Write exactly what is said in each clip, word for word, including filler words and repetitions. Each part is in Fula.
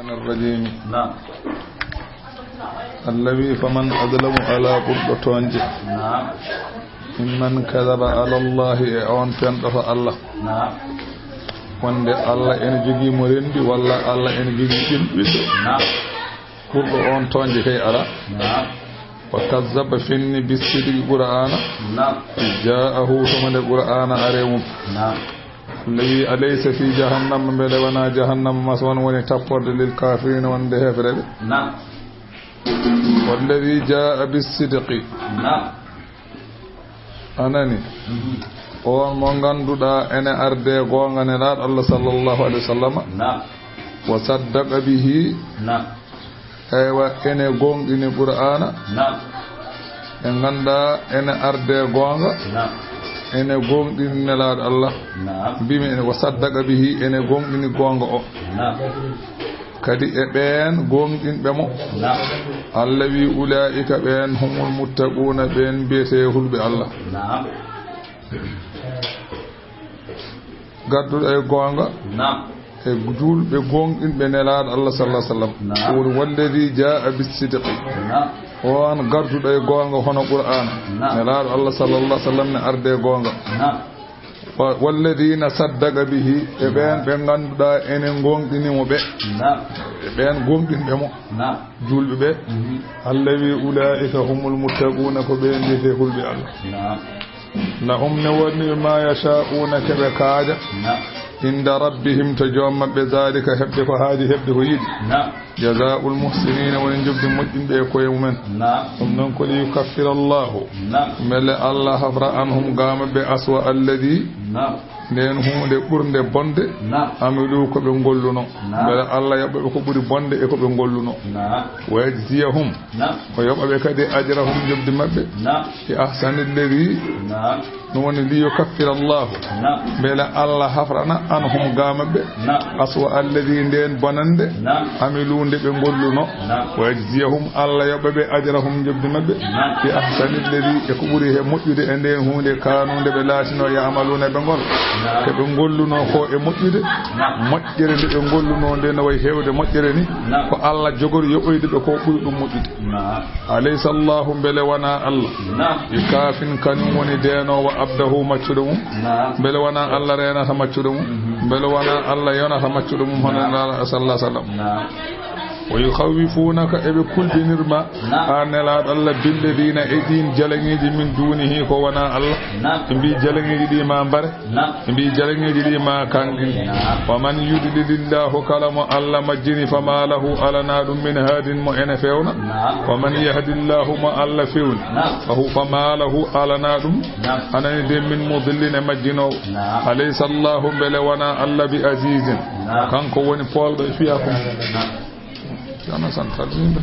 الرجيم. Naam. Alla wi, "Faman azlamu, alaa ɓurɗo tooñde, Naam. Mimman kadaba ala Allahi, e oon fenɗoto Alla." Naam. Wonde Alla ene jogii mo renndi, walla Alla ene jogii ɓiɗɗo. Naam. Ɓurɗo oon tooñde kay alaa. Naam. Wa kazzaba, fenni, bis sidqi, Qur'aana. Naam. Iz jaa'ahu, tuma nde Qur'aana ari e mum. Naam. Alla wi, "Alaysa fi jahannama, mbele wonaa jahannama maswan woni tapporde lil kaafiriina wonde heefereɓe?" Naam. Walladi jaa'a bis sidqi. Naam. A nani? Mhm. On mo ngannduɗaa ene arde goonga Nelaaɗo Allah sallallahu alaihi wasallam. Naam. Wa saddaqa bihi. Naam. Eywa, ene gooŋɗini Qur'aana. Naam. Ɓe nganndaa ene arde goonga. Naam. Ene gooŋɗini Nelaaɗo Allah. Naam. Mbimi ene, wa saddaqa bihi, ene gooŋɗini goonga o. Naam. Kadi e ɓeen gooŋɗinɓe mo. Naam. Allah wi, "Ulaa'ika, ɓeen, humul muttaquuna, ɓeen mbiyetee hulɓe Allah." Naam. Garduɗo e goonga. Naam. E juulɓe gooŋɗinɓe Nelaaɗo Allah sallallahu alaihi wasallam. Naam. Ko woni walladi jaa'a bis sidqi. Naam. On garduɗo e goonga hono Qur'aana. Naam. Nelaaɗo Allah sallallahu alaihi wasallam ne arde goonga. Naam. Wa-, walladina saddaqa bihi, e ɓeen ɓe ngannduɗaa ene gooŋɗini mo ɓe. Naam. E ɓeen gooŋɗinɓe mo. Naam. Juulɓe ɓe. Mhm. Allah wi, "Ulaa'ika humul muttaquuna, ko ɓe mbiyetee hulɓe Allah." Naam. Lahum ne woni ma yasha'una, ke ɓe kaaja. Naam. Inda rabbihim, to joom maɓɓe, zalika, heɓde ko haaji heɓde ko yiɗi. Naam. Jazaa'ul muhsiniina woni njoɓdi moƴƴinɓe e koye mumen. Naam. Ɗum noon ko li yukaffira Allahu. Naam. Mbele Allah hafra anhum gaa maɓɓe aswa alladi. Naam. Ndeen huunde ɓurnde bonde. Naam. Amilu ko ɓe ngolluno. Naam. Mbele Allah yoɓa ɓe ko ɓuri bonde e ko ɓe ngolluno. Naam. Wa yajziyahum. Naam. O yoɓa ɓe kadi ajrahum njoɓdi maɓɓe. Naam. Bi ahsani alladi. Naam. Ɗum woni, li yukaffira Allahu. Naam. Mbele Allah hafrana anhum gaa maɓɓe. Naam. Aswa alladi ndeen bonande. Naam. Amilu nde ɓe ngolluno. Naam. Wa yajziyahum Allah yoɓa ɓe ajrahum njoɓdi maɓɓe. Naam. Bi ahsani alladi e ko ɓuri he moƴƴude e ndeen huunde kaanu nde ɓe laatino ya'maluna ɓe ngol. Naam. Ko ɓe ngolluno ko e moƴƴude. Naam. Moƴƴere nde ɓe ngolluno nde no wayi heewde moƴƴere ni. Naam. Ko Allah jogori yoɓoyde ɓe ko ɓuri ɗum moƴƴude. Naam. Alaysa Allahu, mbele wonaa Allah? Naam. Bi kaafin, kañum woni deenoowo, abdahu, maccuɗo mum? Naam. Mbele wonaa Allah reenata maccuɗo mum? Mhm. Mbele wonaa Allah yonata maccuɗo mum, hono Naam. Nulaaɗo sallallahu alaihi wasallam? Naam. Wa yukhawwifunaka, eɓe kulɓinir ma, Naam. Aan Nelaaɗo Allah, billadina, e ɗiin jalaŋeeji, min dunihi, ko wonaa Allah. Naam. Ɓe mbii jalaŋeeji ɗi ma mbare. Naam. Ɓe mbii jalaŋeeji ɗi ma kanɗin. Naam. Wa man yudlilillahu, kala mo Allah majjini, fama lahu, alanaa ɗum, min haadin, mo ene fewna. Naam. Wa man yahdillahu, mo Allah fewni, Naam. Fa hu, fama lahu, alanaa ɗum, Naam. Anani de, min mudillin, e majjinoowo. Naam. Alaysa Allahu, mbele wonaa Allah, bi azizin, Naam. Kanko woni poolɗo e fiya ko. Naam. Ceerno Sane, salminde.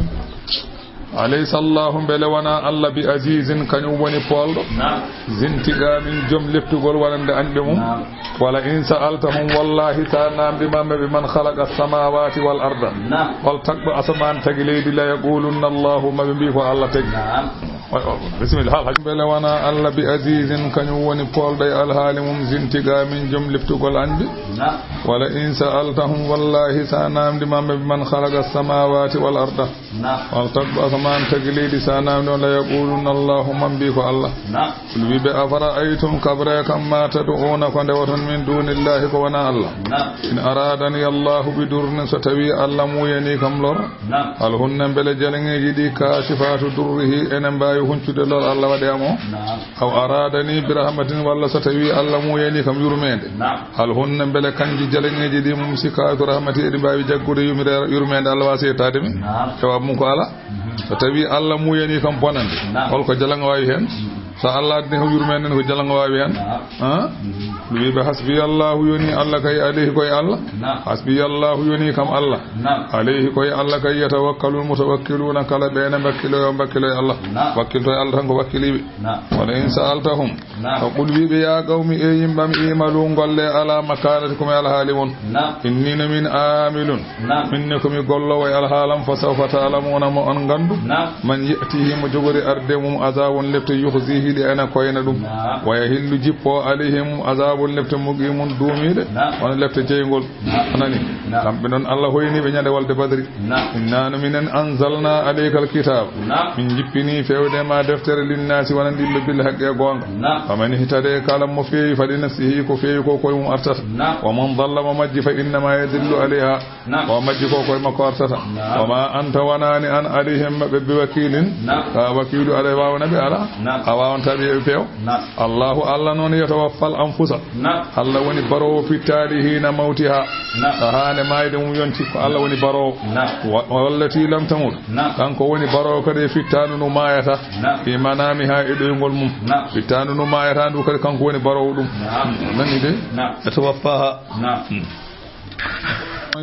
Alaysa Allahu, mbele wonaa Allah, bi azizin, kañum woni poolɗo? Naam. Zintiqaamin, joom leftugol wonande añɓe mum? Naam. Wala in sa'altahum, wallahi, sa naamndiima ɓe, bi man khalaqa samawati wal arda, Naam. Hol tagɗo asamaan tagi leydi, la yaqulunna Allahu, ma ɓe mbii ko Allah tagi. Naam. Oy, oy, bisimilla, haal haj. Mbele wonaa Allah, bi azizin, kañum woni poolɗo e alhaali mum, zintiqaamin, joom leftugol añɓe? Naam. Wala in sa'altahum, wallahi, sa naamndiima ɓe, bi man khalaqa samawati wal arda, Naam. Hol tagɗo asamaan tagi leydi, sa naamndiima, la yaqulunna Allahu, ma mbii ko Allah. Naam. Qul wi ɓe, afara'aytum, kabree kam, ma tad'una, ko ndewoton, min dunillahi, ko wonaa Allah. Naam. In aradani Allahu bi durrin, so tawi Allah muuyanii kam lor. Naam. Hal hunna, mbele jalaŋeeji ɗi, kashifatu durrihi, ene mbaawi huncude lor Allah waɗi am o? Naam. Aw aradani bi rahmatin, walla so tawi Allah muuyanii kam yurmeende. Naam. Hal hunna, mbele kanji jalaŋeeji ɗi, mumsikatu rahmati, eɗi mbaawi jaggude yumre-, yurmeende Allah, waasi yettaade mi? Naam. Jawaabu mum ko alaa. Mhm. So tawi Allah muuyanii kam bonande, Naam. Hol ko jalaŋo waawi heen? Mhm. So Allah addani kam yurmeende, ko jalaŋo waawi heen? Naam. Han? Mhm. Wi ɓe, hasbi Allahu, yonii Allah kay, alayhi, ko e Allah. Naam. Hasbi Allahu, yonii kam Allah. Naam. Alayhi, ko e Allah kay, yatawakkalul mutawakkiluuna, kala ɓe ene mbakkiloyo, mbakkiloyo Allah. Naam. Wakkilto e Allah tan ko wakkiliiɓe. Naam. Wala in sa'altahum. Naam. Fa qul, wi ɓe, ya qawmi, e yimɓe am, i'malu, ngolle, ala makanatikum, e alhaali mon. Naam. Inni, no min, amilun. Naam. Min ne ko mi golloowo e alhaalam, fa sawfa ta'lamuna, mo on nganndu. Naam. Man ya'tihi, mo jogori arde mum, azabun, lepte, yukhzihi, Yiɗi ena koyna ɗum. Naam. Wa yahillu jippo alayhim azabun lepte muqimun duumiiɗe. Naam. Wona lepte jeyngol. Naam. Anani. Naam. Kamɓe noon Allah hoyni ɓe ñande walde Badri. Naam. Innanu minen anzalna alayka alkitab. Naam. Min jippini fewde ma deftere linnaasi wonande yimɓe bil haqqi e goonga. Naam. Faman ihtade kala mo feewi fali nafsihi ko feewi ko koye mum artata. Naam. Wa man dalla mo majji fa innama yadillu alayha. Naam. O majji ko koye makko artata. Naam. Wa ma anta wanaani an alayhim maɓɓe bi wakilin. Naam. A wakiilu alayhi waawna ɓe ala. Naam. A waawanta ɓe e peew. Naam. Allahu Allah noon yatawaffal anfusa. Naam. Allah woni baroowo pittaali hiina mawtiha. Naam. Sahaande maayde mum yonti ko Allah woni baroowo. Naam. Wa-, wallati lam tamut. Naam. Kanko woni baroowo kadi e fittaandu ndu maayata. Naam. Fi manamiha e ɗoyngol mum. Naam. Fittaandu ndu maayata ndu kadi kanko woni baroowo ɗum. Naam. Nani de? Naam. Yatawaffaha. Naam. Hmm.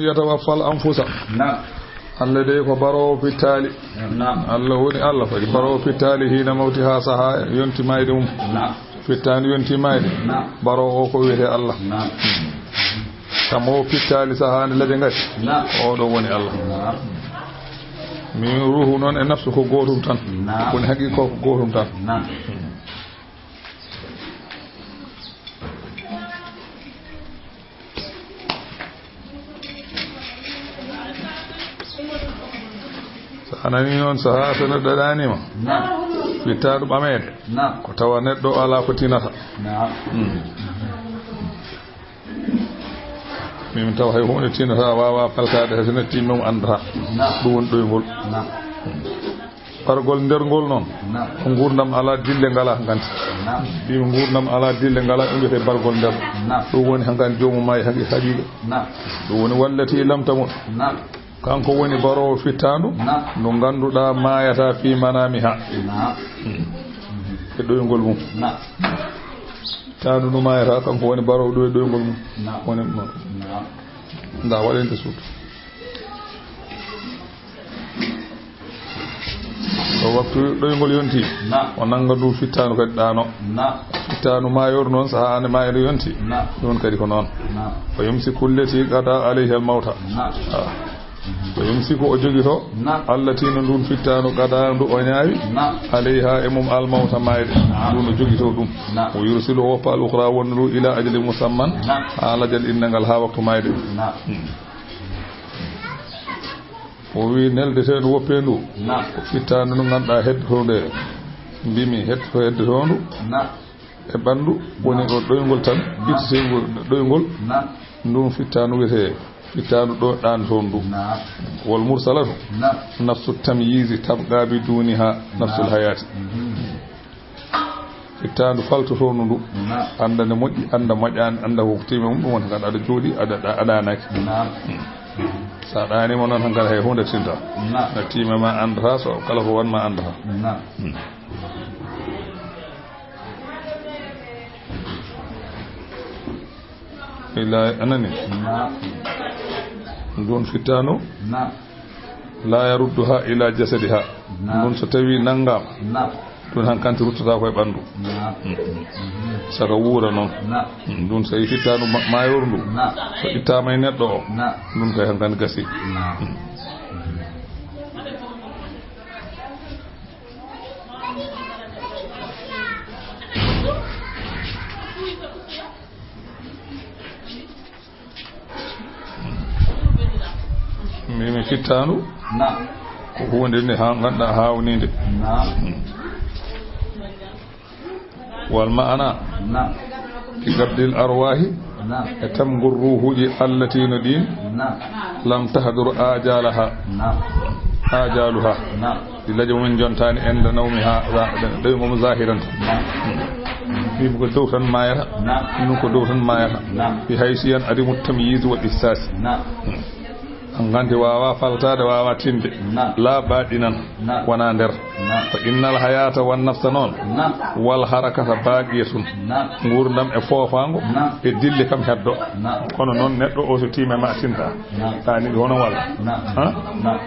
Yatawaffal anfusa. Naam. Allah dey ko baroowo pittaali. Naam. Allah woni Allah kadi baroowo pittaali hiina mawtiha sahaa yonti maayde mum. Naam. Fittaandu yonti maayde. Naam. Baroowo o ko wiyetee Allah. Naam. Kam o pittaali sahaa nde lade ngati. Naam. Oɗo woni Allah. Naam. Min ruuhu noon e nafsu ko gootum tan. Naam. Woni haqiiqa ko gootum tan. Naam. So a nanii noon, so haa so neɗɗo ɗaaniima, naam, fittaandu ɓameede, naam, ko tawa neɗɗo alaa ko tinata. Naam. Hmm. Min tawa hay huunde tinata, waawa faltaade, hay so neɗɗo tiima mum anndataa. Naam. Ɗum woni ɗoyngol. Naam. Bargol nder ngol noon, naam, ko nguurndam alaa dille ngalaa hankadi. Naam. Mbiimi nguurndam alaa dille ngalaa, ɗum wiyetee bargol nder. Naam. Ɗum woni hankadi joomum maayi haqi-, haqiiqa. Naam. Ɗum woni wallati lam tamut. Naam. Kanko woni baroowo fittaandu, naam, ndu ngannduɗaa maayataa fii manaamiha. Naam. Hmm. E ɗoyngol mum. Naam. Fittaandu ndu maayataa, kanko woni baroowo ɗum e ɗoyngol mum. Naam. Woni ɗum noon. Naam. Ndaa waɗande suudu. So waktu ɗoyngol yonti, naam, o nannga ndu fittaandu kadi ɗaano. Naam. Fittaandu maayooru noon, sahaa nde maayooru yonti, naam, ɗum kadi ko noon. Naam. Wa yumsiku allati qada alayha al-mawta. Naam. Ah. Wa yumsiku, o jogito, naam, allati no ndun fittaandu qada ndu o ñaawi, naam, alayha e mum al-mawta maayde. Naam. Ndun o jogito ɗum. Naam. Wa yursilu, o woppa al-ukhra wonndu ndu ila ajalin musamman, naam, haa lajal innangal haa waktu maayde. Naam. Hmm. O wi neldeteendu woppeendu. Naam. Ko fittaandu ndu ngannduɗaa heddotoondu e, mbimi heddoto-, heddotoondu. Naam. E ɓanndu woni ɗo ɗoyngol tan, naam, ittiteendu ɗoyngol. Naam. Ndun fittaandu wiyetee fittaandu ɗo ɗaanotoondu. Naam. Wal mursalatu. Naam. Nafsu tamyizi tabqa biduniha nafsul, naam, hayati. Mhm. Fittaandu faltotoondu ndu. Naam. Annda nde moƴƴi, annda moƴƴaani, annda ko tiime mum, ɗum woni tan aɗa jooɗi, aɗa, aɗa, aɗa ɗaanaaki. Naam. Hmm. So a ɗaaniima noon tan kadi hay huunde tinta. Naam. No tiime ma anndataa, so kala ko won ma anndataa. Naam. Hmm. Ila, a nanii? Naam. Ndun fittaandu. Naam. La yarudduha ila jasadiha. Naam. Ndun so tawi nanngaama. Naam. Ɗum hankanti ruttata koye ɓanndu. Naam. Mm. Saka wuura noon. Naam. Mm, ɗum so ittaama ma-, maayooru ndu. Naam. So ittaama e neɗɗo o. Naam. Ɗum kay hankanti gasi. Naam. Mm. Mbimi fittaandu. Naam. Ko huunde nde haa ngannduɗaa haawniinde. Naam. Wal maana. Naam. Bi qabdil arwaahi. Naam. E tamgol ruuhuuji allati no ɗiin. Naam. Lam tahdur aajalaha. Naam. Aajaluha. Naam. Ɗi laƴa mumen jontaani ennda nawmiha za-, ɗoyngol mum zahiran. Naam. Mbimi ko dow tan maayata. Naam. Ɗum ko dow tan maayata. Naam. Bi haysi yan adimu tamyiz wal ihsas. Naam. An nganndi waawa faltaade, waawa tinde. Naam. La baaɗinan. Naam. Wona nder. Naam. Fa innal hayata wan nafsa noon. Naam. Wal harakata baaqiyatun. Naam. Nguurndam e foofaango. Naam. E dille kam heddo. Naam. Kono noon neɗɗo o so tiima ma tinta. Naam. Taani ɗo hono walla. Naam. Ha? Naam.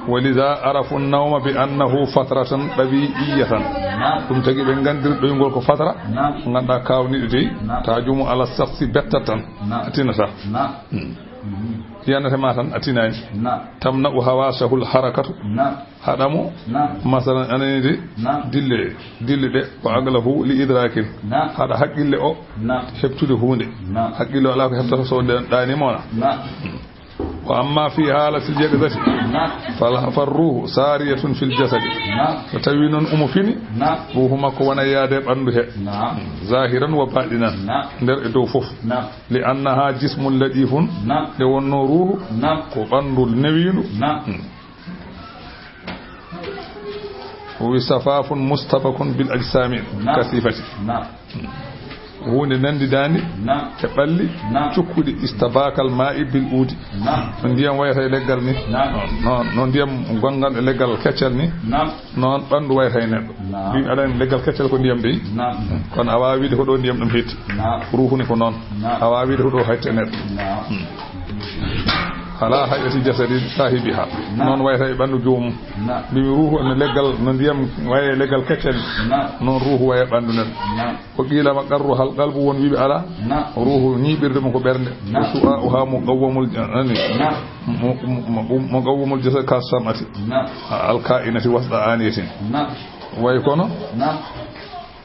Walidha arafu nawma bi annahu fatratan tabi'iyatan. Naam. Ɗum tagi ɓe nganndiri ɗoyngol ko fatra. Naam. Ngannduɗaa kaawniiɗo dey. Naam. Tajumu ala shakhsi bettata tan. Naam. A tinata. Naam. Hmm. Mhm. Yanate ma tan a tinaani. Naam. Tamna'u hawasahul harakatu. Naam. Haɗa mo, naam, masalan, anani de, naam, dille, dille ɗe, wa aqlahu li idrakin. Naam. Haɗa haqqille o, naam, heɓtude huunde. Naam. Haqqille o alaa ko heɓtata so ɗe-, ɗaani mo na. Naam. Wa amma fi halatil yaqzati, naam, fal, fal ruhu sariyatun fil jasadi. Naam. So tawi noon omo fini, naam, ruhu makko wona yaade e ɓanndu he. Naam. Zahiran wa baɗinan. Naam. Nder e dow fof. Naam. Li annaha jismun latifun. Naam. Nde wonno ruhu, naam, ko ɓanndu newiindu. Naam. Hmm. O wi safafun mustabakun bil ajsami, naam, kasifati. Naam. Huunde nandidaande, naam, e ɓalli, naam, cukkuɗi, istabakal ma'i bil uudi. Naam. No ndiyam wayata e leggal ni. Naam. No, no ndiyam gongal e leggal keccal ni. Naam. Noon ɓanndu wayata e neɗɗo. Naam. Mbimi aɗa anndi leggal keccal ko ndiyam dey. Naam. Kono a waawi wiide ko ɗo ndiyam ɗam hetti. Naam. Ruhu ni ko noon. Naam. A waawi wiide ko ɗo hetti e neɗɗo. Naam. Hmm. Ala hay'ati jasadi sahibiha. Naam. Noon wayata e ɓanndu joomum. Naam. Mbimi ruhu no leggal, no ndiyam waye e leggal keccal. Naam. Noon ruhu waye ɓanndu neɗɗo. Naam. Ko qila maqarruha al qalbu, won wiɓe ala. Naam. Ruhu ñiiɓirde mum ko ɓernde. Naam. Wa shu'a'uha muqawwamul, ani. Naam. Mu-, mu-, mu-, muqawwamul jasad ka sam'ati. Naam. Al ka'inati wasda aniyatin. Naam. Way kono. Naam.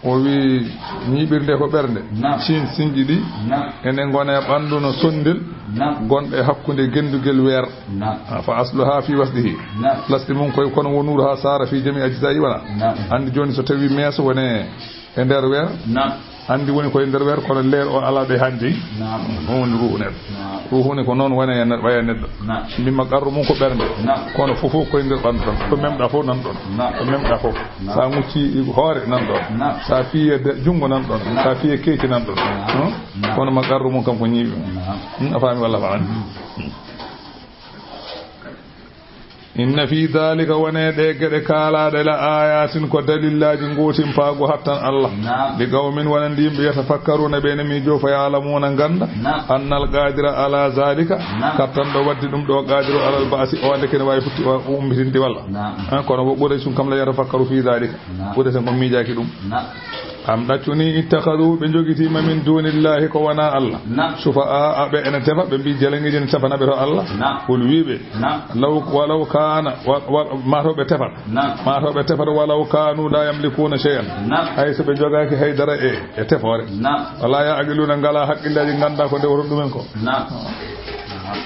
O wi ñiiɓirde ko ɓernde. Naam. Sin, sinji ɗi. Naam. Ene ngone ɓanndu no sonndel. Naam. Gonɗo e hakkunde genndugel weer. Naam. Ah, fa asluha fi wasdihi. Naam. Lasɗi mum koye kono wonuru ha sara fi jami ajza'i wala. Naam. Anndi jooni so tawi meeso wone e nder weer. Naam. Anndi woni koye nder weer kono leer o ala ɗo hannde. Naam. Ɗum woni ruhu neɗɗo. Naam. Ruhu ni ko noon wone e ne-, waye neɗɗo. Naam. Mbimma qarru mum ko ɓernde. Naam. Kono fof fof koye nder ɓanndu tan. Ko memɗa fof nan ɗon. Naam. Ko memɗa fof. Naam. Sa ŋucci hoore nan ɗon. Naam. Sa fiye de-, junngo nan ɗon. Naam. Sa fiye keeci nan ɗon. Naam. Hmm? Naam. Kono ma qarru mum kam ko ñiiɓe. Naam. Hmm, a faami walla faami? Hmm. Inna fi dhalika, wone ɗe geɗe kaalaaɗe, la ayatin, ko dalillaaji gootimpaagu hattan Allah. Naam. Li qawmin, wonande yimɓe, yatafakkaruna, ɓe ne miijo, fa ya'lamuna, ganda, naam, annal qadira ala dhalika, naam, kattanɗo wadde ɗum ɗo, qadiru alal ba'si, o wande kene waawi futti o ummitinnde walla. Naam. Eh, kono wo Qurayshun kam la yatafakkaru fi dhalika. Naam. Quraysh ko miijaaki ɗum. Naam. Am ɗaccuni ittakhadhu, ɓe njogitiima, min dunillahi, ko wona Allah. Naam. Shufa'a, ɓe ene tefa, ɓe mbi jalaŋiiji ne tefana ɓe to Allah. Naam. Qul, wiɓe. Naam. Law, walaw kana, wa, wa, ma to ɓe tefat. Naam. Ma to ɓe tefat, walaw kanu la yamlikuna shay'an. Naam. Hay so ɓe jogaaki hay dara e, e tefoore. Naam. Wala ya'qiluna, ngala haqqillaaji, ganda ko ndewata ɗumen ko. Naam. Naam.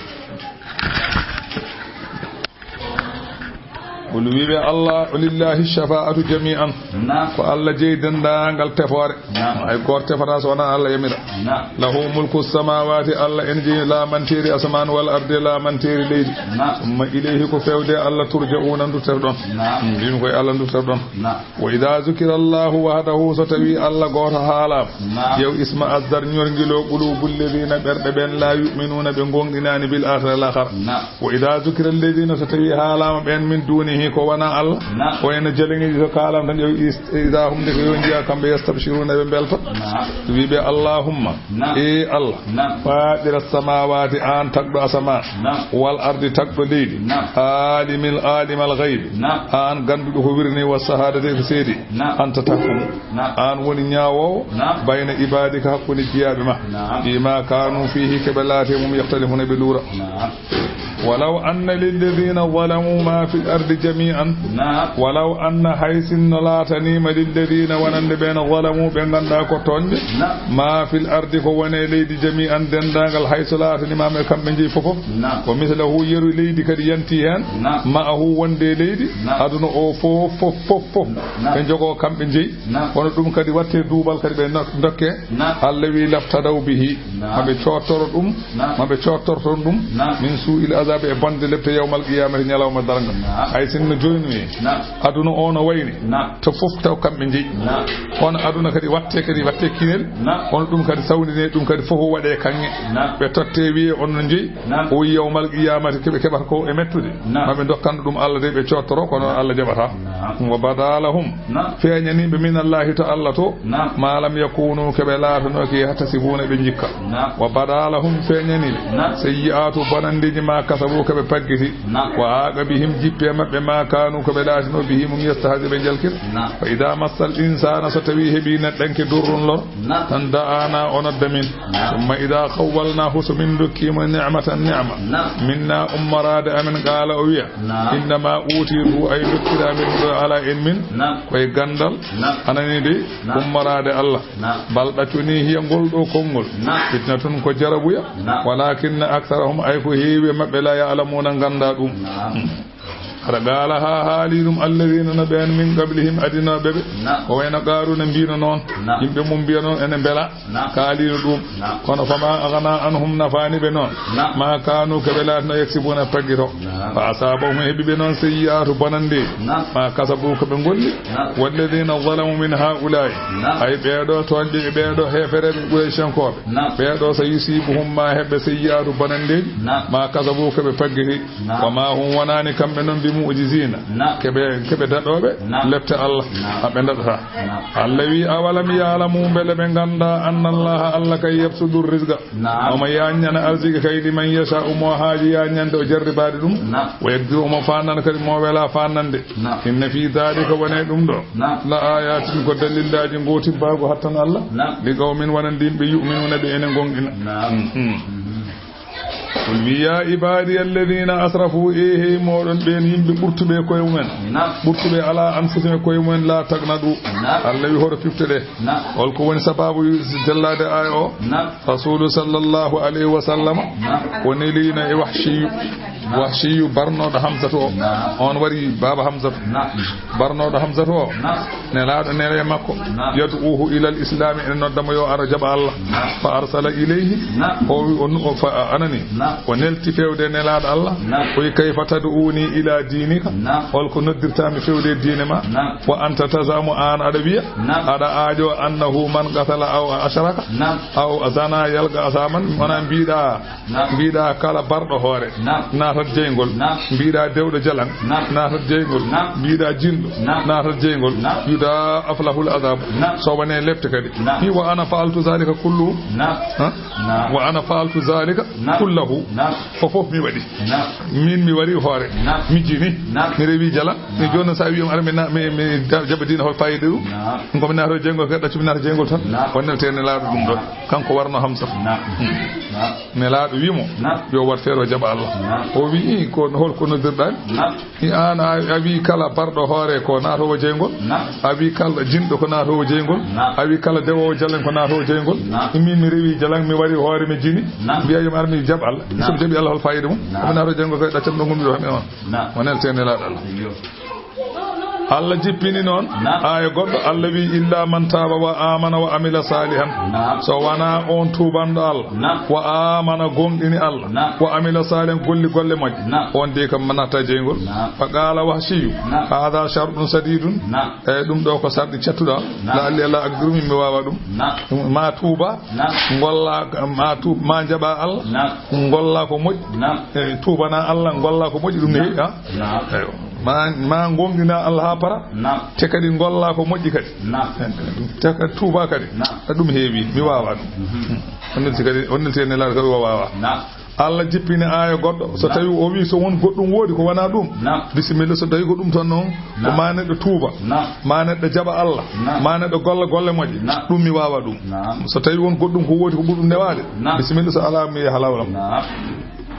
Qul, wiɓe Allah, lillahi shafa'atu jami'an. Naam. Ko Allah jeyi denndaangal tefoore. Naam. Hay gooto tefata so wonaa Allah yamira. Naam. Lahu mulku samawati, Allah en jeyi laamanteeri asamaan, wal ardi, laamanteeri leydi. Naam. Summa ilayhi, ko fewde Allah, turja'una, duttoɗon. Naam. Mbimi koye Allah duttoɗon. Naam. Wa idha zukira Allahu wahdahu, so tawi Allah gooto haalaama. Naam. Yaw isma azdar, ñorngilo qulubul ladhina, ɓerɗe ɓen, la yu'minuna, ɓe goongɗinaani, bil akhirati, lahara. Naam. Wa idha zukira alladhina, so tawi haalaama ɓen, min dunihi, ko wona Allah. Naam. Ko wayno jalaŋiiji so kaalaama tan, yaw is-, idha hum, nde ko yo njiya kamɓe, yastabshiruna, ɓe mbelta. Naam. Wiɓe, Allahumma, naam, e Allah, naam, fatira samawati, an tagɗo asamaan. Naam. Wal ardi, tagɗo leydi. Naam. Alimil, alimal ghaybi. Naam. An gannduɗo ko wirni, wa shahadati, ko seedi. Naam. Anta tahkumu. Naam. An woni ñaawoowo. Naam. Bayna ibadika, hakkunde jiyaaɓe ma. Naam. Fima kanu fihi, keɓe laate mum, yakhtalifuna, ɓe luura. Naam. Walaw anna lilladhina zalamu ma fil ardi jami'an. Naam. Walaw anna, hay sinno laataniima, lilladhina, wonande ɓeen, zalamu, ɓe ngannduɗaa ko tooñɓe. Naam. Ma fil ardi, ko woni e leydi, jami'an, denndaangal, hay so laataniima ɓe kamɓe njeyi fof fof. Naam. Wa mithlahu, yeru leydi kadi yanti heen. Naam. Ma'ahu, wonde e leydi. Naam. Aduna o fof, fof, fof, fof. Naam. Ɓe njogoo kamɓe njeyi. Naam. Kono ɗum kadi watte duubal kadi ɓe nok-, dokke. Naam. Allah wi, laftadaw bihi. Naam. Ma ɓe coottoro ɗum. Naam. Ma ɓe coottorton ɗum. Naam. Min su'il azabi, e bonde lepte yawmal qiyamati, ñalawma darnga. Naam. Hay sinno joynoyi. Naam. Aduna o no wayri. Naam. To fof taw kamɓe njeyi. Naam. Kono aduna kadi watte, kadi watte kinel. Naam. Kono ɗum kadi sawndine, ɗum kadi fof waɗe kaŋŋe. Naam. Ɓe totte wiye on no njeyi. Naam. O wi yawmal qiyamati keɓe keɓata ko e mettude. Naam. Ma ɓe dokkanno ɗum Allah de, ɓe coottoro, kono Allah jaɓata. Naam. Wa bada lahum. Naam. Feeñaniiɓe min Allahi to Allah to. Naam. Ma lam yakunu, keɓe laatanooki, yahtasibuna, ɓe njikka. Naam. Wa bada lahum, feeñaniiɓe. Naam. Sayyi'atu, bonandeeji ma كسبوا ko ɓe paggiti. نعم. وحاق بهم jippi e maɓɓe ما كانوا ko ɓe laatino به mum يستهزئون ɓe jalkir. نعم. فإذا مس الإنسان so tawi heɓi neɗɗanke ضر lor. نعم. Tan دعانا o nodda min. نعم. ثم إذا خولناه so min dokkimo نعمة neema. نعم. منا ummoraade amen قال o wiya. نعم. إنما أوتيته ay dokkiraami ɗum ɗo alaa e min. نعم. Koye ganndal. نعم. Anani de. نعم. Ummoraade Allah. نعم. بل ɗaccu ni hiya ngol ɗo konngol. نعم. Fitنة ko jarabuya. نعم. ولكن أكثرهم ay ko heewi e maɓɓe لا يعلمون ngannda ɗum. نعم. Hara قالها haali ɗum الذين no ɓeen من قبلهم adinooɓe ɓe. نعم. Ko wayno Qaaruuna mbino noon. نعم. Yimɓe mum mbiya noon ene mbela. نعم. Kaaliino ɗum. نعم. Kono فما أغنى عنهم nafaani ɓe noon. نعم. ما كانوا ko ɓe laatino يكسبون paggito. نعم. فأصابهم heɓi ɓe noon سيئات bonanndeeji. نعم. ما كسبوا ko ɓe ngolli. نعم. والذين ظلموا من هؤلاء. نعم. Ay ɓeeɗo tooñɓe e ɓeeɗo heefereeɓe Quraysiyankooɓe. نعم. Ɓeeɗo سيصيبهم ma heɓɓe سيئات bonanndeeجi. نعم. ما كسبوا ko ɓe paggiti. نعم. وما هم wonaani kamɓe noon بمعجزين. نعم. Keɓe, keɓe daɗooɓe نعم. Lepte Allah. نعم. Aɓe daɗata. نعم. Allah wi, أولم يعلموا mbele ɓe ngannda أن الله Allah kay يبسط الرزق. نعم. Omo yaññana arsike kay لمن يشاء mo haaji yaññande o jarribaade ɗum. نعم. ويقدر omo faandana kadi mo wela faandande. نعم. إن في ذلك woni e ɗum ɗo. نعم. لآيات ko dalillaaji ngootibbaagu hattan Allah. نعم. لقوم wonande yimɓe يؤمنون ɓe ene ngonɗina. نعم. Mhm. قل wi, يا عبادي الذين أسرفوا e hey mooɗon ɓeen yimɓe ɓurtuɓe koye mumen. نعم. Ɓurtuɓe على أنفسهم koye mumen لا تقنطوا. نعم. Allah wi hoto pifte ɗe. نعم. Holko woni sababu jellaade aaya o? نعم. Rasuulu sallallahu alayhi wa sallam نعم. O neliino e Wahshiyu. نعم. Wahshiyu barnooɗo Hamsatu o. نعم. On wari baaba Hamsatu. نعم. Barnooɗo Hamsatu o. نعم. Nelaaɗo nele makko. نعم. يدعوه إلى الإسلام ene nodda mo yo ar jaɓa Allah. نعم. فأرسل إليه. نعم. O wi, o nu-, o fa-, anani. نعم. O nelti fewde nelaaɗo Allah. نعم. O wi, كيف تدعوني إلى دينك؟ نعم. Holko noddirtaami fewde diine ma? نعم. وأنت تزعم aan aɗa wiya. نعم. Aɗa aajo أنه من قتل أو أشرك. نعم. أو زنى يلقى أثاما. Wona mbiɗa. Naam. Mbiɗa kala barɗo hoore. Naam. Naatat jeyngol. Naam. Mbiɗa dewɗo jalan. Naam. Naatat jeyngol. Naam. Mbiɗa jinɗo. Naam. Naatat jeyngol. Naam. يضاعف له العذاب. Naam. So wone lepte kadi. Naam. Ni وأنا فعلت ذلك كله. Naam. Ha? Naam. وأنا فعلت ذلك Naam. كله. Naam. Ko fof mi waɗi. Naam. Min mi wari hoore. Naam. Mi jini. Naam. Mi rewi jala. Naam. Mi jooni noon so a wii on ara mi na-, mi, mi da-, jaɓa diina hol fayida ɗum? Naam. Ko mi naata jeyngol kadi ɗaccu mi naata jeyngol tan. Naam. O nelte nelaaɗo ɗum ɗon. Naam. Kanko warno Hamsa. Naam. Hmm. Naam. Nelaaɗo wii mo, Naam. Yo wat feere o jaɓa Allah. Naam. O wii, ko hol ko noddirɗaa mi? Naam. I aan a, a wii kala barɗo hoore ko naatoowo jeyngol? Naam. A wii kala jinɗo ko naatoowo jeyngol? Naam. A wii kala dewoowo jalen ko naatoowo jeyngol? Naam. Min mi rewi jalan, mi wari hoore mi jini. Naam. Mbiya yo mi ar mi jaɓ Allah. Naam. So mi jaɓi Allah hol fayida mum? Naam. Ko mi naatoowo jeyngol kay ɗaccam ɗo ngonmi ɗo hami on. Naam. O nelte nelaaɗo Allah. Iyo. Allah jippini noon Naam. Aaya goɗɗo, Allah wii, "Illa man taaba wa aamana wa amila saalihan." Naam. So wanaa on tuubanɗo Allah, Naam. Wa aamana gomɗini Allah, Naam. Wa amila saalihan golli golle moƴƴe, Naam. On de kam natta jeyngol. Naam. Fa qaala Wahshiyu, Naam. "Haada shartun sadiidun." Naam. Eyi, ɗum ɗo ko sarɗi cattuɗo. Naam. La'alli Alla aqdiru min mi waawa ɗum. Naam. Ma tuuba, Naam. Ngolla, ma tuub, ma jaɓa Allah. Naam. Ngolla ko moƴƴi. Naam. Eyi, tuubana Allah, ngolla ko moƴƴi, ɗum ne Naam. Heewi, ha? Naam. Eyi. Ma, ma gomɗina Allah haa para. Naam. Te kadi ngolla ko moƴƴi kadi. Naam. Te kadi tuuba kadi. Naam. Ɗum heewi, mi waawa ɗum. Mhm. On nelti kadi, on nelti e nelaaɗo kadi o waawa. Naam. Allah jippini aaya goɗɗo. So Naam. Tawi o wi so won goɗɗum woodi ko wona ɗum. Naam. Bisimilla, so tawi ko ɗum tan noon, ko Naam. Ma neɗɗo tuuba. Naam. Ma neɗɗo jaɓa Allah. Naam. Ma neɗɗo golla golle moƴƴe. Naam. Ɗum mi waawa ɗum. Naam. So tawi won goɗɗum ko woodi ko ɓuri ɗum newaade. Naam. Bisimilla, so alaa mi yaha lawlam. Naam.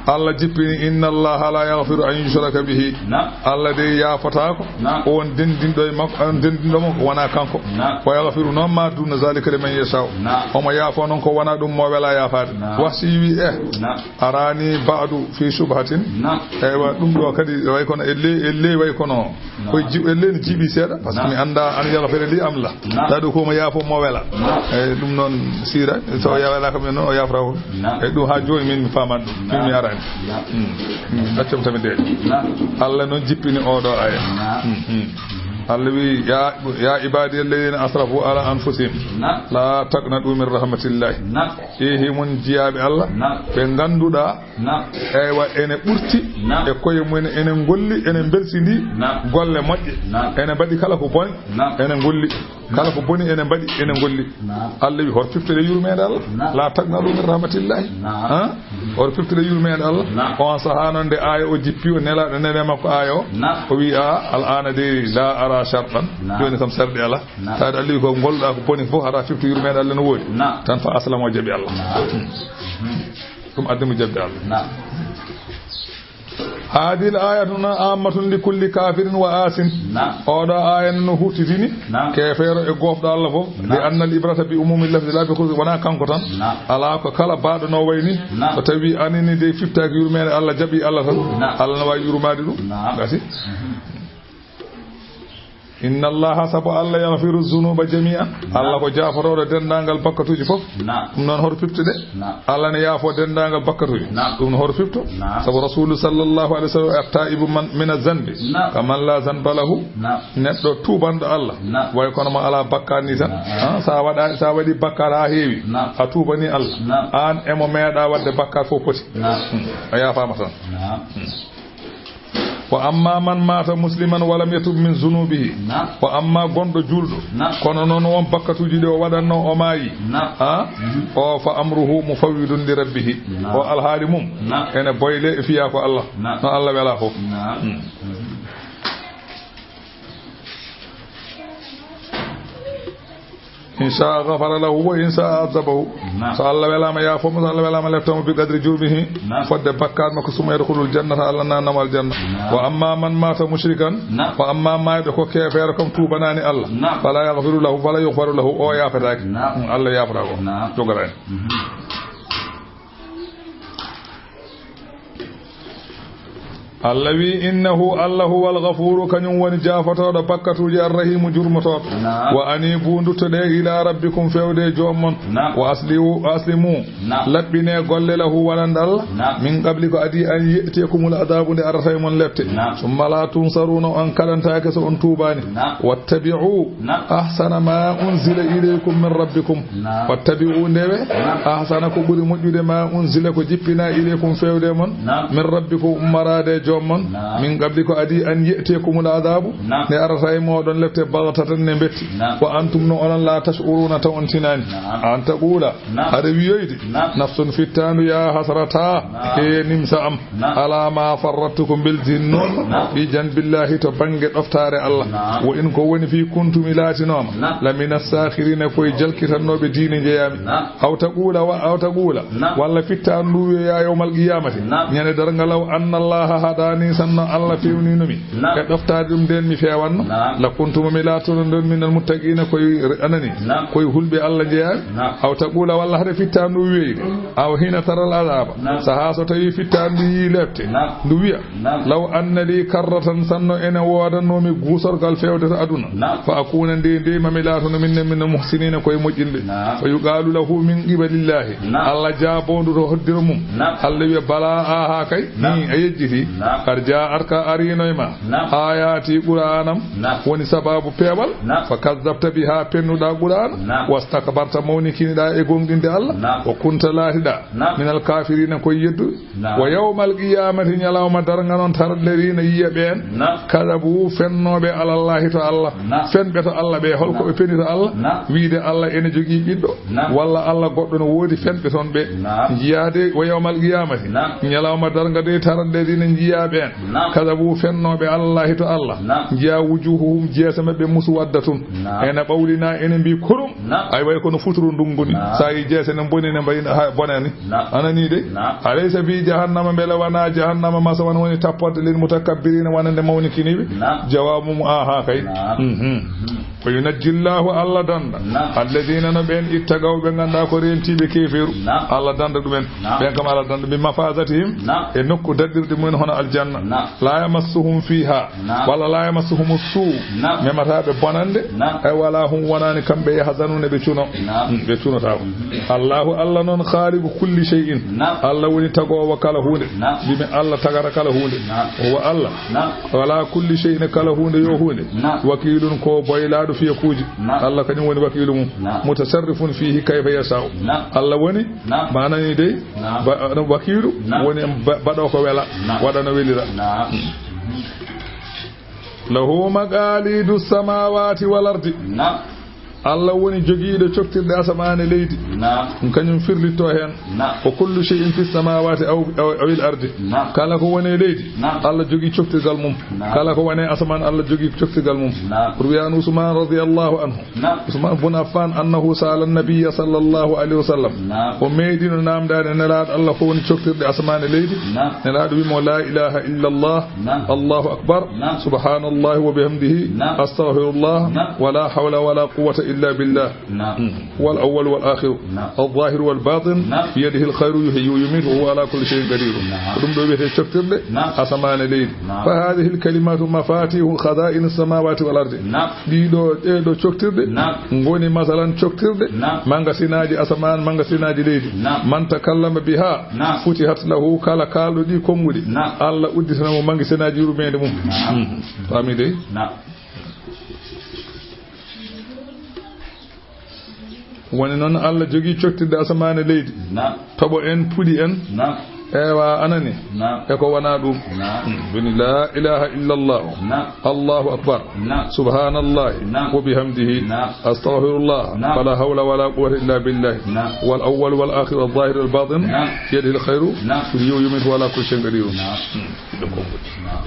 Allah jippini, "Inna Allaha la yaghfiru an yushraka bihi." Naam. Allah de yaafotaako Naam. On denndinɗo e makko, on denndinɗo mo ko wona kanko. Naam. "Wa yaghfiru noon ma duna zalika liman yasha'u." Naam. Omo yaafo noon ko wona ɗum mo wela yaafaade. Naam. Wahshi wi, "Eh, Naam. Arani ba'du fi shubhatin." Naam. Eywa, ɗum ɗo kadi way kono e ley, e ley way kono Naam. Koye ji-, e ley no jiiɓi seeɗa, parce que Naam. Mi annda an yaghfira li am la. Naam. Tawi ɗo ko mo yaafo mo wela. Naam. Eyyi, ɗum noon siira, so Naam. Wela kam noon o yaafra on. Naam. Eyyi, ɗum haa jooni min mi faamaani ɗum. Min mi Naam. Araani. Naam. Hmm. Hmm. Accam tan mi deeƴa. Naam. Allah noon jippini oɗo aya. Naam. Hmm, hmm. Allah wi, "Ya, ya ibadi alladhina asrafu ala anfusihim, Naam. la taqnatu min rahmatillah." Naam. Eehi mon jiyaaɓe Allah, Naam. ɓe ngannduɗaa, Naam. eywa, ene ɓurti Naam. e koye mumen, ene ngolli, ene mbelsindi Naam. golle moƴƴe. Naam. Ene mbaɗi kala ko boni, Naam. ene ngolli. Kala ko boni, ene mbaɗi, ene ngolli. Naam. Allah wi, "Hor piftude yurmeende Allah? Naam. La taqnatu min rahmatillahi." Naam. Ha? Hor piftude yurmeende Allah? Naam. On sahaa noon nde aaya o jippi, o nelaaɗo nene makko aaya o. Naam. O wi, "A, al aana de la ara shartan." Naam. Jooni kam sarɗi alaa. Naam. Taade Allah wi ko ngolɗaa ko boni fof, hara fiftu yurmeende Allah no woodi. Naam. Tan fa aslama o jaɓi Allah. Naam. Ɗum addi mo jaɓde Allah. Naam. Haadihil aayatu na aammatun li kulli kaafirin wa aasin. Naam. Oɗo aaya no huttitini Naam. keefeero e goofɗo Allah fof. Naam. Li annal ibrata bi umumi lafzi la bi khususi, wonaa kanko tan. Naam. Alaa ko kala baaɗo no wayni. Naam. So tawi anini de fiftaaki yurmeende Allah, jaɓi Allah tan. Naam. Allah no waawi yurmaade ɗum. Naam. Gasi. Mhm. Inna Allaha, sabu Allah, yaghfiru zunuba jami'a. Naam. Allah ko jaafotooɗo denndaangal bakkatuuji fof. Naam. Ɗum noon hor fiftude? Naam. Allah ne yaafo denndaangal bakkatuuji. Naam. Ɗum no hor fifto? Naam. Sabu Rasulu sallallahu alaihi wasallam, "At-taibu man, mina zanbi, Naam. kaman la zanba lahu." Naam. Neɗɗo tuubanɗo Allah, Naam. way kono mo alaa bakkaat ni tan. Naam. Ha, sa waɗa, sa waɗi bakkaat haa heewi, Naam. a tuubani Allah. Naam. Aan e mo meeɗa waɗde bakkaat fof poti. Naam. Hmm. A yaafaama tan. Naam. Hmm. Wa amma man mata musliman wa lam yatub min zunubihi. Naam. Wa amma gonɗo juulɗo. Naam. Kono noon won bakkatuuji ɗi o waɗanno o maayi. Naam. Ha? Mhm. O fa amruhu mufawwidun li rabbihi. Naam. O alhaali mum. Naam. Ene boyle e fiya ko Allah. Naam. No Allah wela fof. Naam. Hmm. Mhm. In shaa ghafara lahu wa in shaa azabahu. Naam. So Allah welaama yaafo mo, so Allah welaama lepta mo bi qadri jurmihi. Naam. Fodde bakkaat makko, summa yadkhulul jannata, Allah naatna mo aljanna. Naam. Wa amma man mata mushrikan, Naam. wa amma maayɗo ko keefeero kam tuubanaani Allah. Naam. Fala yaghfiru lahu, fala yughfaru lahu, o yaafetaake. Naam. Hmm, Allah yaafata ko. Naam. Jogora en. Mhm. Allah wi, "Innahu, Allah huwal ghafuru, kañum woni jaafotooɗo bakkatuuji, arrahimu, jurmotooɗo." Naam. "Wa anibu, nduttoɗe ila rabbikum, fewde e joom mon." Naam. "Wa asliu, aslimu, Naam. laɓɓine golle lahu, wonande Allah." Naam. "Min qabli, ko adii, an ya'tiyakumul adhabu, nde arata e mon lepte." Naam. "Summa la tunsaruna, on kaɗantaake so on tuubaani." Naam. "Wattabi'u Naam. ahsana ma unzila ilaykum min rabbikum." Naam. "Wattabi'u, ndewe, Naam. ahsana, ko ɓuri moƴƴude, ma unzila, ko jippina, ilaykum, fewde mon, Naam. min rabbikum, ummaraade e joom mon, Naam. min qabli, ko adii, an ya'tiyakumul adhabu, Naam. nde arata e mooɗon lepte, baghtatan, ne mbetti, Naam. wa antum, no onon, la tash'uruna, taw on tinaani. Naam. An taqula, Naam. hade wiyoyde, Naam. nafsun, fittaandu, ya hasrata, Naam. he nimsa am, Naam. ala ma farrattu, ko mbeldiinno, Naam. fi janbillahi, to bannge ɗoftaare Allah. Naam. Wa in, ko woni, fi kuntumi, laatinooma, Naam. la mina sakhirina, koye jalkitannooɓe diine njeyaami. Naam. Aw taqula, wa, aw taqula, Naam. walla fittaandu ndu wiya, ya yawmal qiyamati, Naam. ñande darnga, law anna Allaha hadani, sinno Allah fewninomi Naam. e ɗoftaade ɗum nden, mi fewanno, Naam. la kuntuma, mi laatono nden, minal muttaqina, koye re-, anani, Naam. koye hulɓe Allah njeyaami. Naam. Aw taqula, walla hade fittaandu ndu wiyde, aw hina taral adaba, Naam. saha so tawi fittaandu ndu yi lepte, Naam. ndu wiya, Naam. law anna li karratan, sinno ene woodannoomi guusorgal fewde to aduna. Naam. Fa akuna, nde, nde mami laatono, min, minal muhsinina, koye moƴƴinɓe. Naam. Fa yuqalu lahu min qibalillahi. Naam. Allah jaaboondu to hoddiro mum. Naam. Allah wiya, bala, aha kay. Naam. Ni a yejjiti. Naam. Qad ja'atka, arinoy ma. Naam. Ayati, Qur'anam. Naam. Woni sababu peewal. Naam. Fa kazzabta biha, pennuɗa Qur'an. Naam. Wastakbarta, mawnikiniɗa e gonɗinde Allah. Naam. Wa kunta, laatiɗa. Naam. Minal kafirina, koye yedduɓe. Naam. Wa yawmal qiyamati, ñalawma darnga noon, tara alladhina, yiya ɓeen, Naam. kadabu, fennooɓe, alallahi, to Allah. Naam. Fenɓe to Allah ɓe, holko Naam. ɓe peni to Allah? Naam. Wiide Allah ene jogii ɓiɗɗo, Naam. walla Allah goɗɗo no woodi, fenɓe toon ɓe. Naam. Njiyaade wa yawmal qiyamati, Naam. ñalawma darnga de, tara alladhina, njiya ɓeen, Naam. kadabu, fennooɓe, alallahi, to Allah. Naam. Njiya wujuhuhum, jeese maɓɓe, muswaddatun. Naam. Ene ɓawlina, ene mbi kurum. Naam. Ay, way kono futuro ndungu ni. Naam. Sa yi jeese ne boni, ne mbayi ha bonani. Naam. Anani de. Naam. Alaysa fi jahannama, mbele wona jahannama, masawan, woni tapporde, lil mutakabbirina, wonande mawnikiniɓe? Naam. Jawaabu mum, aha kay. Naam. Mhm. Mhm. Wa yunajji Allahu, Allah danda. Naam. Alladhina, no ɓen, ittaqaw, ɓe ngannduɗaa ko rentiɓe keefeeru. Naam. Allah danda ɗumen. Naam. Ɓen kam Allah danda bi mafazatihim. Naam. E nokku daɗɗirɗe mumen hono janna. Naam. La yamassuhum fiha. Naam. Walla la yamassuhumu suu. Naam. Memata ɓe bonande. Naam. Ay wala hum wonani kamɓe yahzanuna ɓe cuno. Naam. Hmm, ɓe cunotako. Mhm. Allahu Allah noon khaliqu kulli shay'in. Naam. Allah woni tagowo kala hunde. Naam. Mbimi Allah tagata kala hunde. Naam. Wa Allah. Naam. Wala kulli shay'in kala hunde yo hunde. Naam. Wakilun ko boylaɗo fiyakuji. Naam. Allah kañum woni wakilu mum. Naam. Mutasarrifun fihi kayfa yasha'u. Naam. Allah woni Naam. Manani dey, Naam. ba-, wakiilu Naam. woni ba-, baɗo ko wela, Naam. Waɗa no welira. Naam. Lahu maqalidu samawati wal ardi. Naam. Allah woni jogiiɗo coktirɗe asamaan e leydi. Naam. Ɗum kañum firlitto heen. Naam. Ko kullu shay'in fi samawati aw, aw, awil ardi. Naam. Kala ko woni e leydi, Naam. Allah jogii coktirgal mum. Naam. Kala ko woni e asamaan, Allah jogii coktirgal mum. Naam. Ruwiya an Usman radiyallahu anhu. Naam. Usman bun Affan, annahu sa'ala an-nabiyya sallallahu alayhi wa sallam. Naam. O meeɗino naamndaade Nelaaɗo Allah ko woni coktirɗe asamaan e leydi. Naam. Nelaaɗo wi'i mo, "La ilaha illa Allah, Naam. Allahu akbar, Naam. Subhanallahi wa bihamdihi, Naam. Astaghfirullah, Naam. Wa la hawla wa la quwwata illa billah." Naam. Hmm. Wal awwal wal akhiru, Naam. Al-zahiru wal batin, Naam. Biyadihi al-khayru yuhyi wa yumitu wa huwa ala kulli shay'in qadir. Naam. Ko ɗum ɗo wiyetee coktirɗe Naam. Asamaan e leydi. Naam. Fa hadhihi al-kalimatu mafatihu khaza'in as-samawati wal ardi. Naam. Ɗiɗo, ɗeɗo coktirɗe Naam. Ngoni masalan coktirɗe Naam. Mangasinaaji asamaan, mangasinaaji leydi. Naam. Man takallama biha Naam. Futihat lahu, kala kaalɗo ɗi konnguɗi. Naam. Allah udditana mo mangasinaaji yurmeende mum. Naam. Hmm. Faami dey? Naam. Woni noon Allah jogii coktirɗe asamaan e leydi. Naam. Toɓo en, puɗi en. Naam. Ewa, anani. Naam. E ko wonaa ɗum. Naam. Hmm. Woni la ilaha illa Allah. Naam. Allahu akbar. Naam. Subhanallah. Naam. Wa bihamdihi. Naam. Astaghfirullah. Naam. Wala hawla wala quwwata illa billah. Naam. Wal awwal wal akhir wal zahir wal batin. Naam. Biyadihi al khayru. Naam. Yuhyi wa yumitu wa huwa ala kulli shay'in qadir. Naam. Hmm. Naam.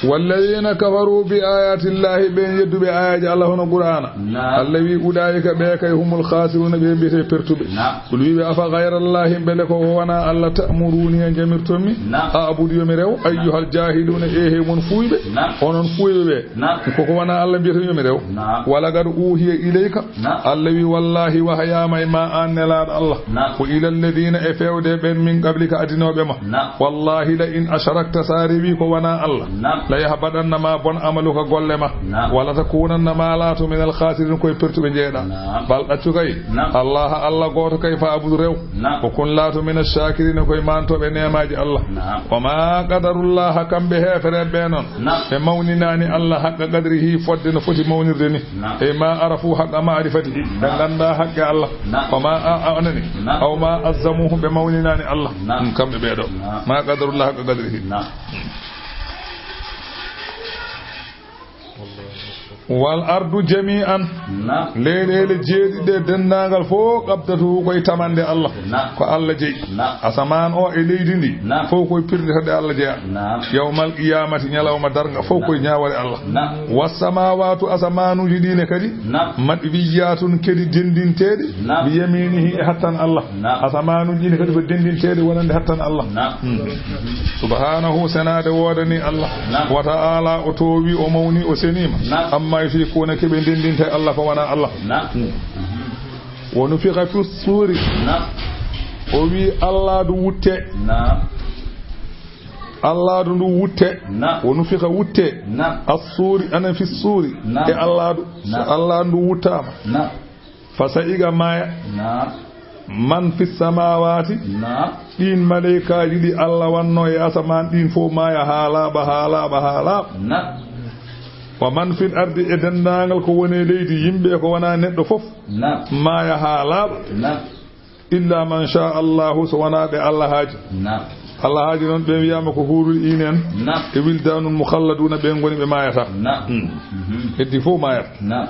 Walladhina kafaru bi ayati Allahi, ɓen yedduɓe ayaji Allah hono Qur'ana. Naam. Allah wi, "Ulaika ɓe kay humul khasiruna, ɓe mbiyete pertuɓe." Naam. Kul wiɓe, "Afa ghayra Allahi, mbele ko wona Allah, ta'muruni e jamirtonmi? Naam. A'budu yomi rew, ayyuhal jahiluna, e he mon fuuyɓe." Naam. Onon fuuyɓe ɓe. Naam. Koko wona Allah mbiyete yomi rew. Naam. Walaqad uhiya ilayka. Naam. Allah wi, "Wallahi wahayama e ma an Nelaɗo Allah." Naam. Wa ila alladhina, e fewde ɓen min qablika adinoɓe ma. Naam. Wallahi la in ashrakta, sa rewi ko wona Allah. Naam. La yahbadanna ma bon amaluka golle ma. Naam. Wala takunanna ma laato min al khasirin koye pertuɓe jeeɗa. Naam. Bal ɗaccu kay. Naam. Allah, Allah goto kay fa abud rew. Naam. Wa kun laato min ash-shakirin koye mantoɓe nemaji Allah. Naam. Wa ma qadarullaha kamɓe hefereɓe noon. Naam. Ɓe mawninani Allah haqqa qadrihi fodde no foti mawnirde ni. Naam. E ma arafu haqqa ma'rifatihi. Ɓe Naam. Ganda haqqe Allah. Naam. Wa ma a, a, anani. Naam. Aw ma azzamuhu ɓe mawninani Allah. Naam. Ɗum kamɓe ɓeɗo. Naam. Ma qadarullah haqqa qadrihi. Naam. Wal ardu jami'an. Naam. Leyɗele jeeɗiɗe dendagal fof qabdatuhu koye tamande Allah. Naam. Ko Allah jeyi. Naam. Asamaan o e leydi ndi. Naam. Fof koye pirlitoɗe Allah jeya. Naam. Yawmal qiyamati ñalawma darga fof koye ñaawore Allah. Naam. Was samawatu asamanuji ɗine kadi. Naam. Matwiyatun kadi dendinteɗe. Naam. Bi yaminihi e hattan Allah. Naam. Asamanuji ɗine kadi ko dendinteɗe wonande hattan Allah. Naam. Hmm. Subhanahu senade wodani Allah. Naam. Wa ta'ala o towi o mawni o senima. Naam. Amma yushrikuna keɓe dendinte Allah ko wona Allah. Naam. Hmm. Wa nufikha fi suri. Naam. O wi Allah du wutte. Naam. Allah du ndu wutte. Naam. Wa nufikha wutte. Naam. As-suri, ana fi suri. Naam. E Allah du. So Naam. Allah ndu wuttama. Naam. Fa sa'iqa maya. Naam. Man fi samawati. Naam. Ɗin maleykaji ɗi Allah wanno e asamaan ɗin fof maya ha laaɓa, ha laaɓa, ha laaɓa. Naam. Wa man fil ardi e dendagal ko woni e leydi, yimɓe ko wona neɗɗo fof. Naam. Maya ha laaɓa. Naam. Illa man sha Allahu, so wona ɓe Allah haaji. Naam. Allah haaji noon ɓe wiyama ko hurul iin en. Naam. E wildanun mukhalladuna ɓe ngoni ɓe mayata. Naam. Hmm. Mhm. Heddi fof mayata. Naam.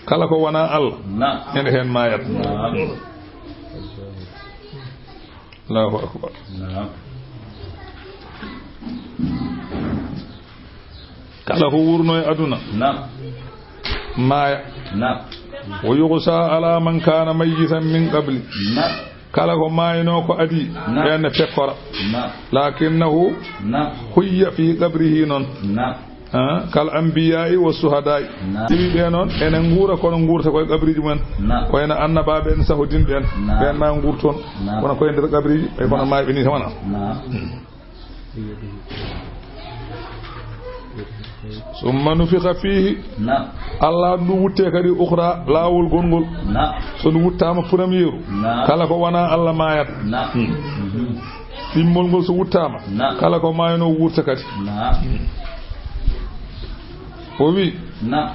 Kala ko wona Allah. Naam. Ene hen mayata. Naam. Allahu akbar. Naam. Kala ko wurno e aduna. Naam. Maya. Naam. Wa yughsha ala man kana mayyitan min qabli. Naam. Kala ko mayno ko adi. Naam. Ɓen ne pekkora. Naam. Lakinnahu. Naam. Huyya fi qabrihi noon. Naam. Ah, kal anbiyaa'i wa suhadaa'i. Naam. Iwi ɓe noon, ene nguura kono nguurta koye qabriiji mumen. Naam. Ko ene annabaaɓe en sahodinɓe en. Naam. Ɓeen ma nguurton. Naam. Kono koye nder qabriiji, ɓe kono maayɓe ni tan wona. Naam. Summa nufixa fiihi. Naam. Allah ɗum wutte kadi ukhra, laawol gongol. Naam. So ɗum wuttaama première. Naam. Kala ko wona Allah maayat. Naam. Hmm. Mhm. Ɗimmol ngol so wuttaama. Naam. Kala ko maayno wuurta kadi. Naam. O wi. Naam.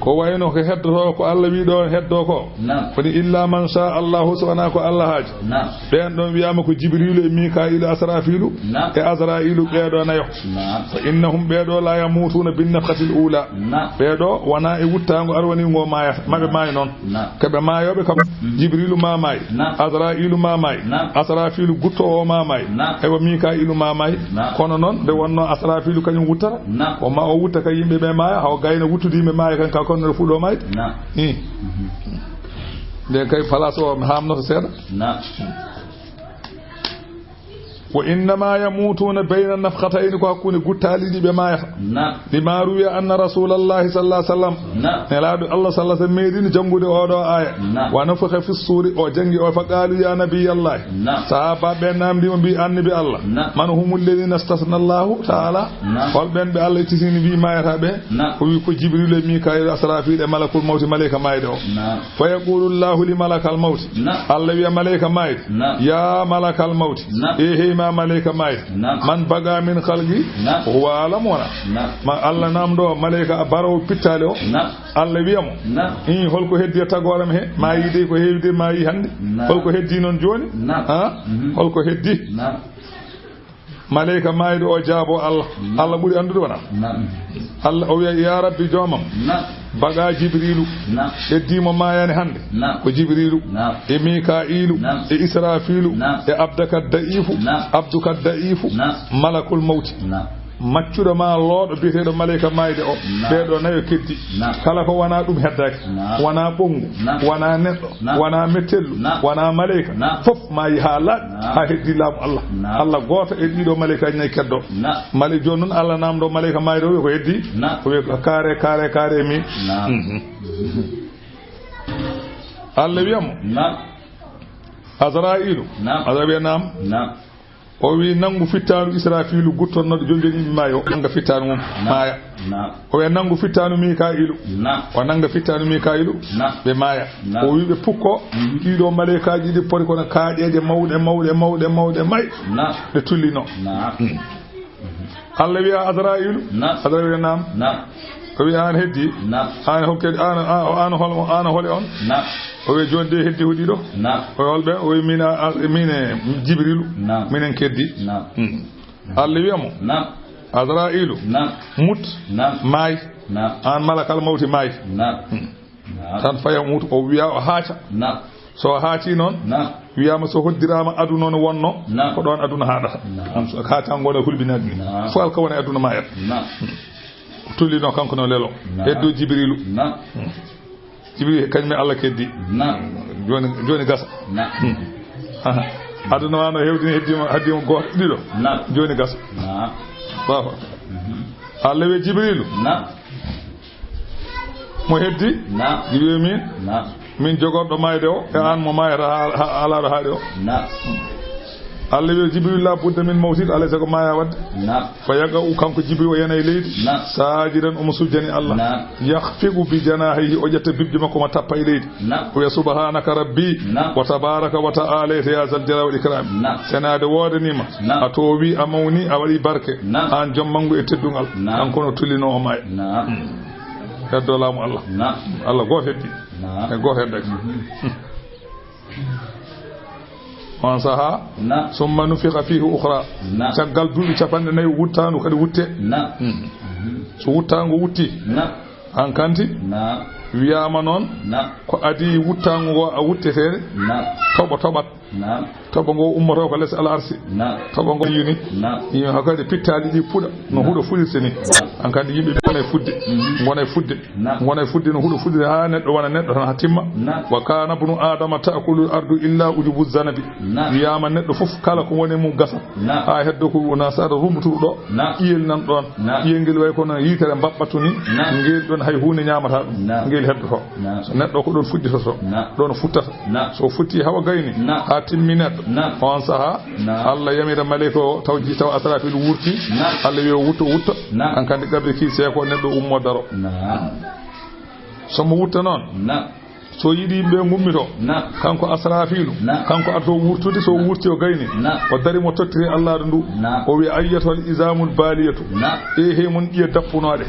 Ko wayno ko heddoto ko Allah wi ɗo heddo ko. Naam. Woni illa man sha Allahu, so wona ko Allah haaji. Naam. Ɓeen ɗon wiyama ko Jibrilu e Mika'ilu Asrafilu Naam. e Azra'ilu ɓeeɗo nayo. Naam. Fa innahum ɓeeɗo la yamutuna bin nafkhatil ula. Naam. Ɓeeɗo wona e wuttaango arwani ngo maayata. Maɓe maayo noon. Naam. Ko ɓe maayooɓe kam. Mhm. Jibrilu ma maay. Naam. Azra'ilu ma maay. Naam. Asrafilu gutto o ma maay. Naam. Ewa Mika'ilu ma maay. Naam. Kono noon nde wonno Asrafilu kañum wuttata. Naam. O ma o wutta ka yimɓe ɓe maaya, haw gayna wuttudi yimɓe maaya kan ka kono fuɗo maayde. Naam. Hmm. Mhm. Nden kay place o mi hamnoto seeɗa. Naam. Wa innama yamutuna bayna nafkhatayni, ko hakkunde guttaali ɗi ɓe maayata. Naam. Lima ruwiya anna rasulallahi sallallahu alaihi wasallam. Naam. Nelaaɗo Allah sallallahu alaihi wasallam meeɗino janngude oo ɗoo aaya. Naam. Wa nufikha fi suri, o janngi o fa qalu ya nabiyallahi. Naam. Sahaaba ɓe namndi mo mbi annabi Allah. Naam. Man humul ladina istasna Allahu ta'ala. Naam. Hol ɓen ɓe Allah ittisini mbi maayata ɓe? Naam. O wi ko Jibrilu e Mika'ilu Asrafilu e malakul mawti, maleyka maayde o. Naam. Fa yaqulu Allahu li malakal mawti. Naam. Allah wiya maleyka maayde. Naam. Ya malakal mawti. Naam. E hey ma maleyka maayde. Naam. Man baga min khalqi. Naam. Huwa alam wana. Naam. Ma Allah namdo maleyka a baro pittale o. Naam. Allah wiya mo. Naam. In holko heddi e tagoram he? Ma yi de ko heewi de ma yi hannde. Naam. Holko heddi noon jooni? Naam. Ha? Mhm. Holko heddi? Naam. Maleyka maayɗo o jaabo Allah. Naam. Allah ɓuri anndude wona. Naam. Allah o wiya, "Ya Rabbi joomam, Naam. baga Jibrilu." Naam. Heddi mo maayani hannde. Naam. Ko Jibrilu. Naam. E Mika'ilu. Naam. E Israfilu. Naam. E abdaka da'ifu. Naam. Abduka da'ifu. Naam. Malakul mawti. Naam. Maccuɗo ma looɗo biyeteeɗo maleyka maayde o. Naam. Ɓeeɗo nayo keddi. Naam. Kala ko wona ɗum heddaaki. Naam. Wona ɓonngu. Naam. Wona neɗɗo. Naam. Wona mettellu. Naam. Wona maleyka. Naam. Fof maayi haa laaɓi. Naam. Haa heddi laamu Allah. Naam. Allah gooto e ɗiɗo maleyka nayi keddo. Naam. Male-, jooni noon Allah namdo maleyka maayde o, wi ko heddi? Naam. O wi ko kaare, kaare, kaare mi. Naam. Mhm. Allah wiya mo. Naam. Azra'ilu. Naam. Azra'ilu wiya naam. Naam. O wi nangu fittaanu Israfilu guttornoɗo jonjoni yimɓe maayo. O nanga fittaanu mum. Naam. Maaya. Naam. O wiya nangu fittaanu Mika'ilu. Naam. O nanga fittaanu Mika'ilu. Naam. Ɓe maaya. Naam. O wi ɓe pukko. Mhm. Ɗiɗo maleykaji ɗi poti kono kaaƴeeje mawɗe, mawɗe, mawɗe, mawɗe, may. Naam. Ɓe tullino. Naam. Hmm. Allah wiya Azra'ilu. Naam. Azra'ilu wiya naam. Naam. O wiya an heddi. Naam. An hokke, an, an, an hol, an hole on? Naam. O wiya jooni de heddi hoɗi ɗo? Naam. O wiya hol ɓe? O wiya min a, a, min e Jibrilu. Naam. Minen keddi. Naam. Hmm. Allah wiya mo. Naam. Azra'ilu. Naam. Mut. Naam. Maay. Naam. An malakal mawti maay. Naam. Hmm. Naam. Tan faya mutu o wiya o haaca. Naam. So o haaci noon, Naam. wiyama so hoddiraama aduna no wonno, Naam. ko ɗon aduna haaɗata. Naam. Ɗum so haaca ngo ne hulɓinani. Naam. Fof alka wona e aduna ma en. Naam. Tullino kanko no lelo. Naam. Heddo Jibrilu. Naam. Jibrilu kañum e Allah keddi. Naam. Joni, joni gasa. Naam. Aha. Aduna ma no hewdini heddima, heddima goto, ɗiɗo. Naam. Joni gasa. Naam. Baba. Mhm. Allah wiya Jibrilu. Naam. Mo heddi? Naam. Jibrilu min? Naam. Min jogorɗo maayde o, e an mo maayata ha, ha, ha laaɗo haaɗi o. Naam. Allah wiya Jibrilu la budda min mawtid, alay sago maaya wadde. Naam. Fa yaqa u kanko Jibrilu o yana e leydi. Naam. Saajidan omo sujjani Allah. Naam. Yakhfiqu bi janahihi o ƴetta bibje makko ma tappa e leydi. Naam. O wiya subhanaka rabbi Naam. wa tabaraka wa ta'ala ya zal jalali wal ikram. Naam. Senaade woodanima. Naam. A toowi, a mawni, a waɗi barke. Naam. An joom mangu e teddungal. Naam. Kanko no tullino o maaya. Naam. Hmm. Heddo laamu Allah. Naam. Allah gooto heddi. Naam. E gooto heddaki. Mhm. Hmm. On saha. Naam. Summa nufikha fihi ukhra. Naam. Caggal duuɓi capanɗe nayi wuttaandu kadi wutte. Naam. Hmm. Mhm. So wuttaandu wutti. Naam. An kanti. Naam. Wiyama noon. Naam. Ko adi wuttaandu ngo a wutteteede. Naam. Toɓo toɓat. Toɓo ngo ummoto ko les al arsi. Toɓo ngo yini. Yini hakkadi pittaali ɗi puɗa no huɗo fuɗirte ni. An kandi yimɓe ɓe ngonay fudde. Ngonay fudde. Ngonay fudde no huɗo fuɗirte ha neɗɗo wona neɗɗo tan ha timma. Wa kana ibnu adama ta'kulu ardu illa ujubu zanabi. Wiyama neɗɗo fof kala ko woni mum gasa. Ha heddo ko na sada rumbutu ɗo. Iyel nan ɗon. Iyel ngel way kono yitere mbaɓɓatu ni. Ngel ɗon hay hunde ñamata ɗum. Ngel heddoto. So neɗɗo ko ɗon fuɗɗitoto. Ɗon futtata. So futti hawa gayni. Ha timmi neɗɗo. On saha. Allah yamira maleyka o taw ji-, taw asrafil wurti. Allah wiyo wutto, wutto. An kandi qabri ki seko neɗɗo ummo daro. So mo wutta noon. So yiɗi yimɓe ngummito. Kanko asrafilu. Kanko arto wurtude, so wurti o gayni. O dari mo tottiri Allah ndu. O wi ayyatuhal izamul baliyatu. E hey mon ƴiye dappunoɗe.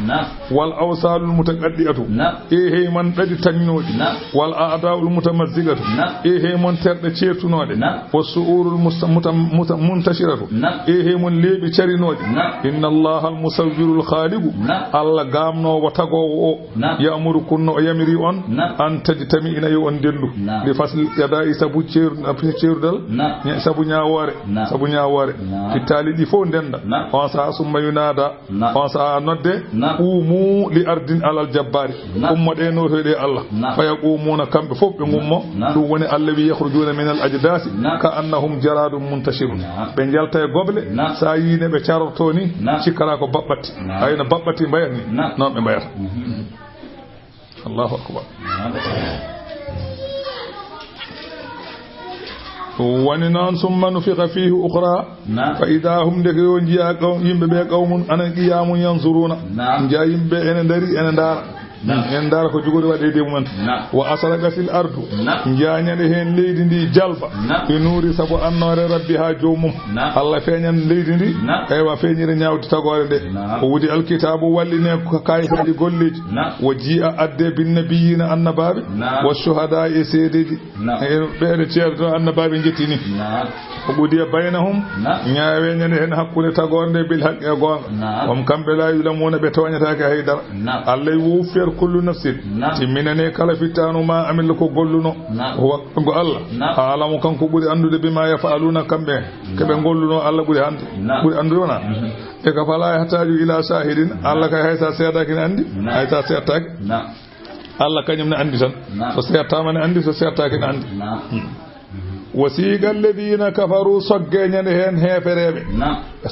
Wal awsalul mutaqaddi'atu. E hey mon ɗaɗi tañnoɗi. Wal a'da'ul mutamazzigatu. E hey mon terɗe ceertunoɗe. Was su'urul musta-, muta-, muta-, muntashiratu. E hey mon leeɓi carinoɗi. Inna Allaha al musawwirul khaliqu. Allah gamnowo tagowo o. Ya'murukum no o yamiri on. An tajtami'ina yo on dendu. Li fasl qada'i sabu ceeru-, ceerudal. Sabu ñaawore. Sabu ñaawore. Pittaali ɗi fof ndenda. On saha summa yunada. On saha nodde. Qumu li ardin alal jabbari. Ummoɗe notoyɗe Allah. Fa yaqumuna kamɓe fof ɓe ngummo. Ɗum woni Allah wi yakhrujuna min al ajdasi. Ka annahum jaradun muntashirun. Ɓe njalta e goble. Sa yine ɓe carorto ni. Cikkata ko baɓɓatti. Hayno baɓɓatti mbayat ni. Noon ɓe mbayata. Allahu akbar. Woni noon, summa nufiqa fihi ukhra. Fa idha hum, ndeke yo njiya qaw-, yimɓe ɓe, qawmun, ana qiyamun yanzuruna. Njiya yimɓe ene ndari, ene ndaara. Ene ndaara ko jogori waɗe e mumen. Wa asraqatil ardu. Njiya ñande heen leydi ndi jalba. Bi nuri, sabu annoore rabbiha, joomum. Allah feeñan leydi ndi. Eywa, feeñire ñaawdi tagoore nde. O wudi alkitaabu, walline ko kayitaaji golleeji. Wa ji'a, adde, bin nabiyina, annabaaɓe. Wa shuhada, e seedeeji. E ɓeɗe ceerto annabaaɓe jettini. O qudiya baynahum. Ñaawe ñande heen hakkunde tagoore nde bil haqqi e goonga. Hum kamɓe la yulamuna, ɓe tooñataake hay dara. Allah wi wuffiyat kullu nafsin. Timminane kala fittaanu ma amil ko golluno. Huwa, ko Allah. Alamu, kanko ɓuri anndude bima yafaluna, kamɓe. Ke ɓe golluno, Allah ɓuri hande. Ɓuri anndude wona. E ka fala yahtaju ila shahidin. Allah kay hay sa seedaki ne anndi. Hay sa seedtaaki. Allah kañum ne anndi tan. So seedtaama ne anndi, so seedtaaki ne anndi. Wa siqa alladhina kafaru, sogge ñande heen heefereeɓe.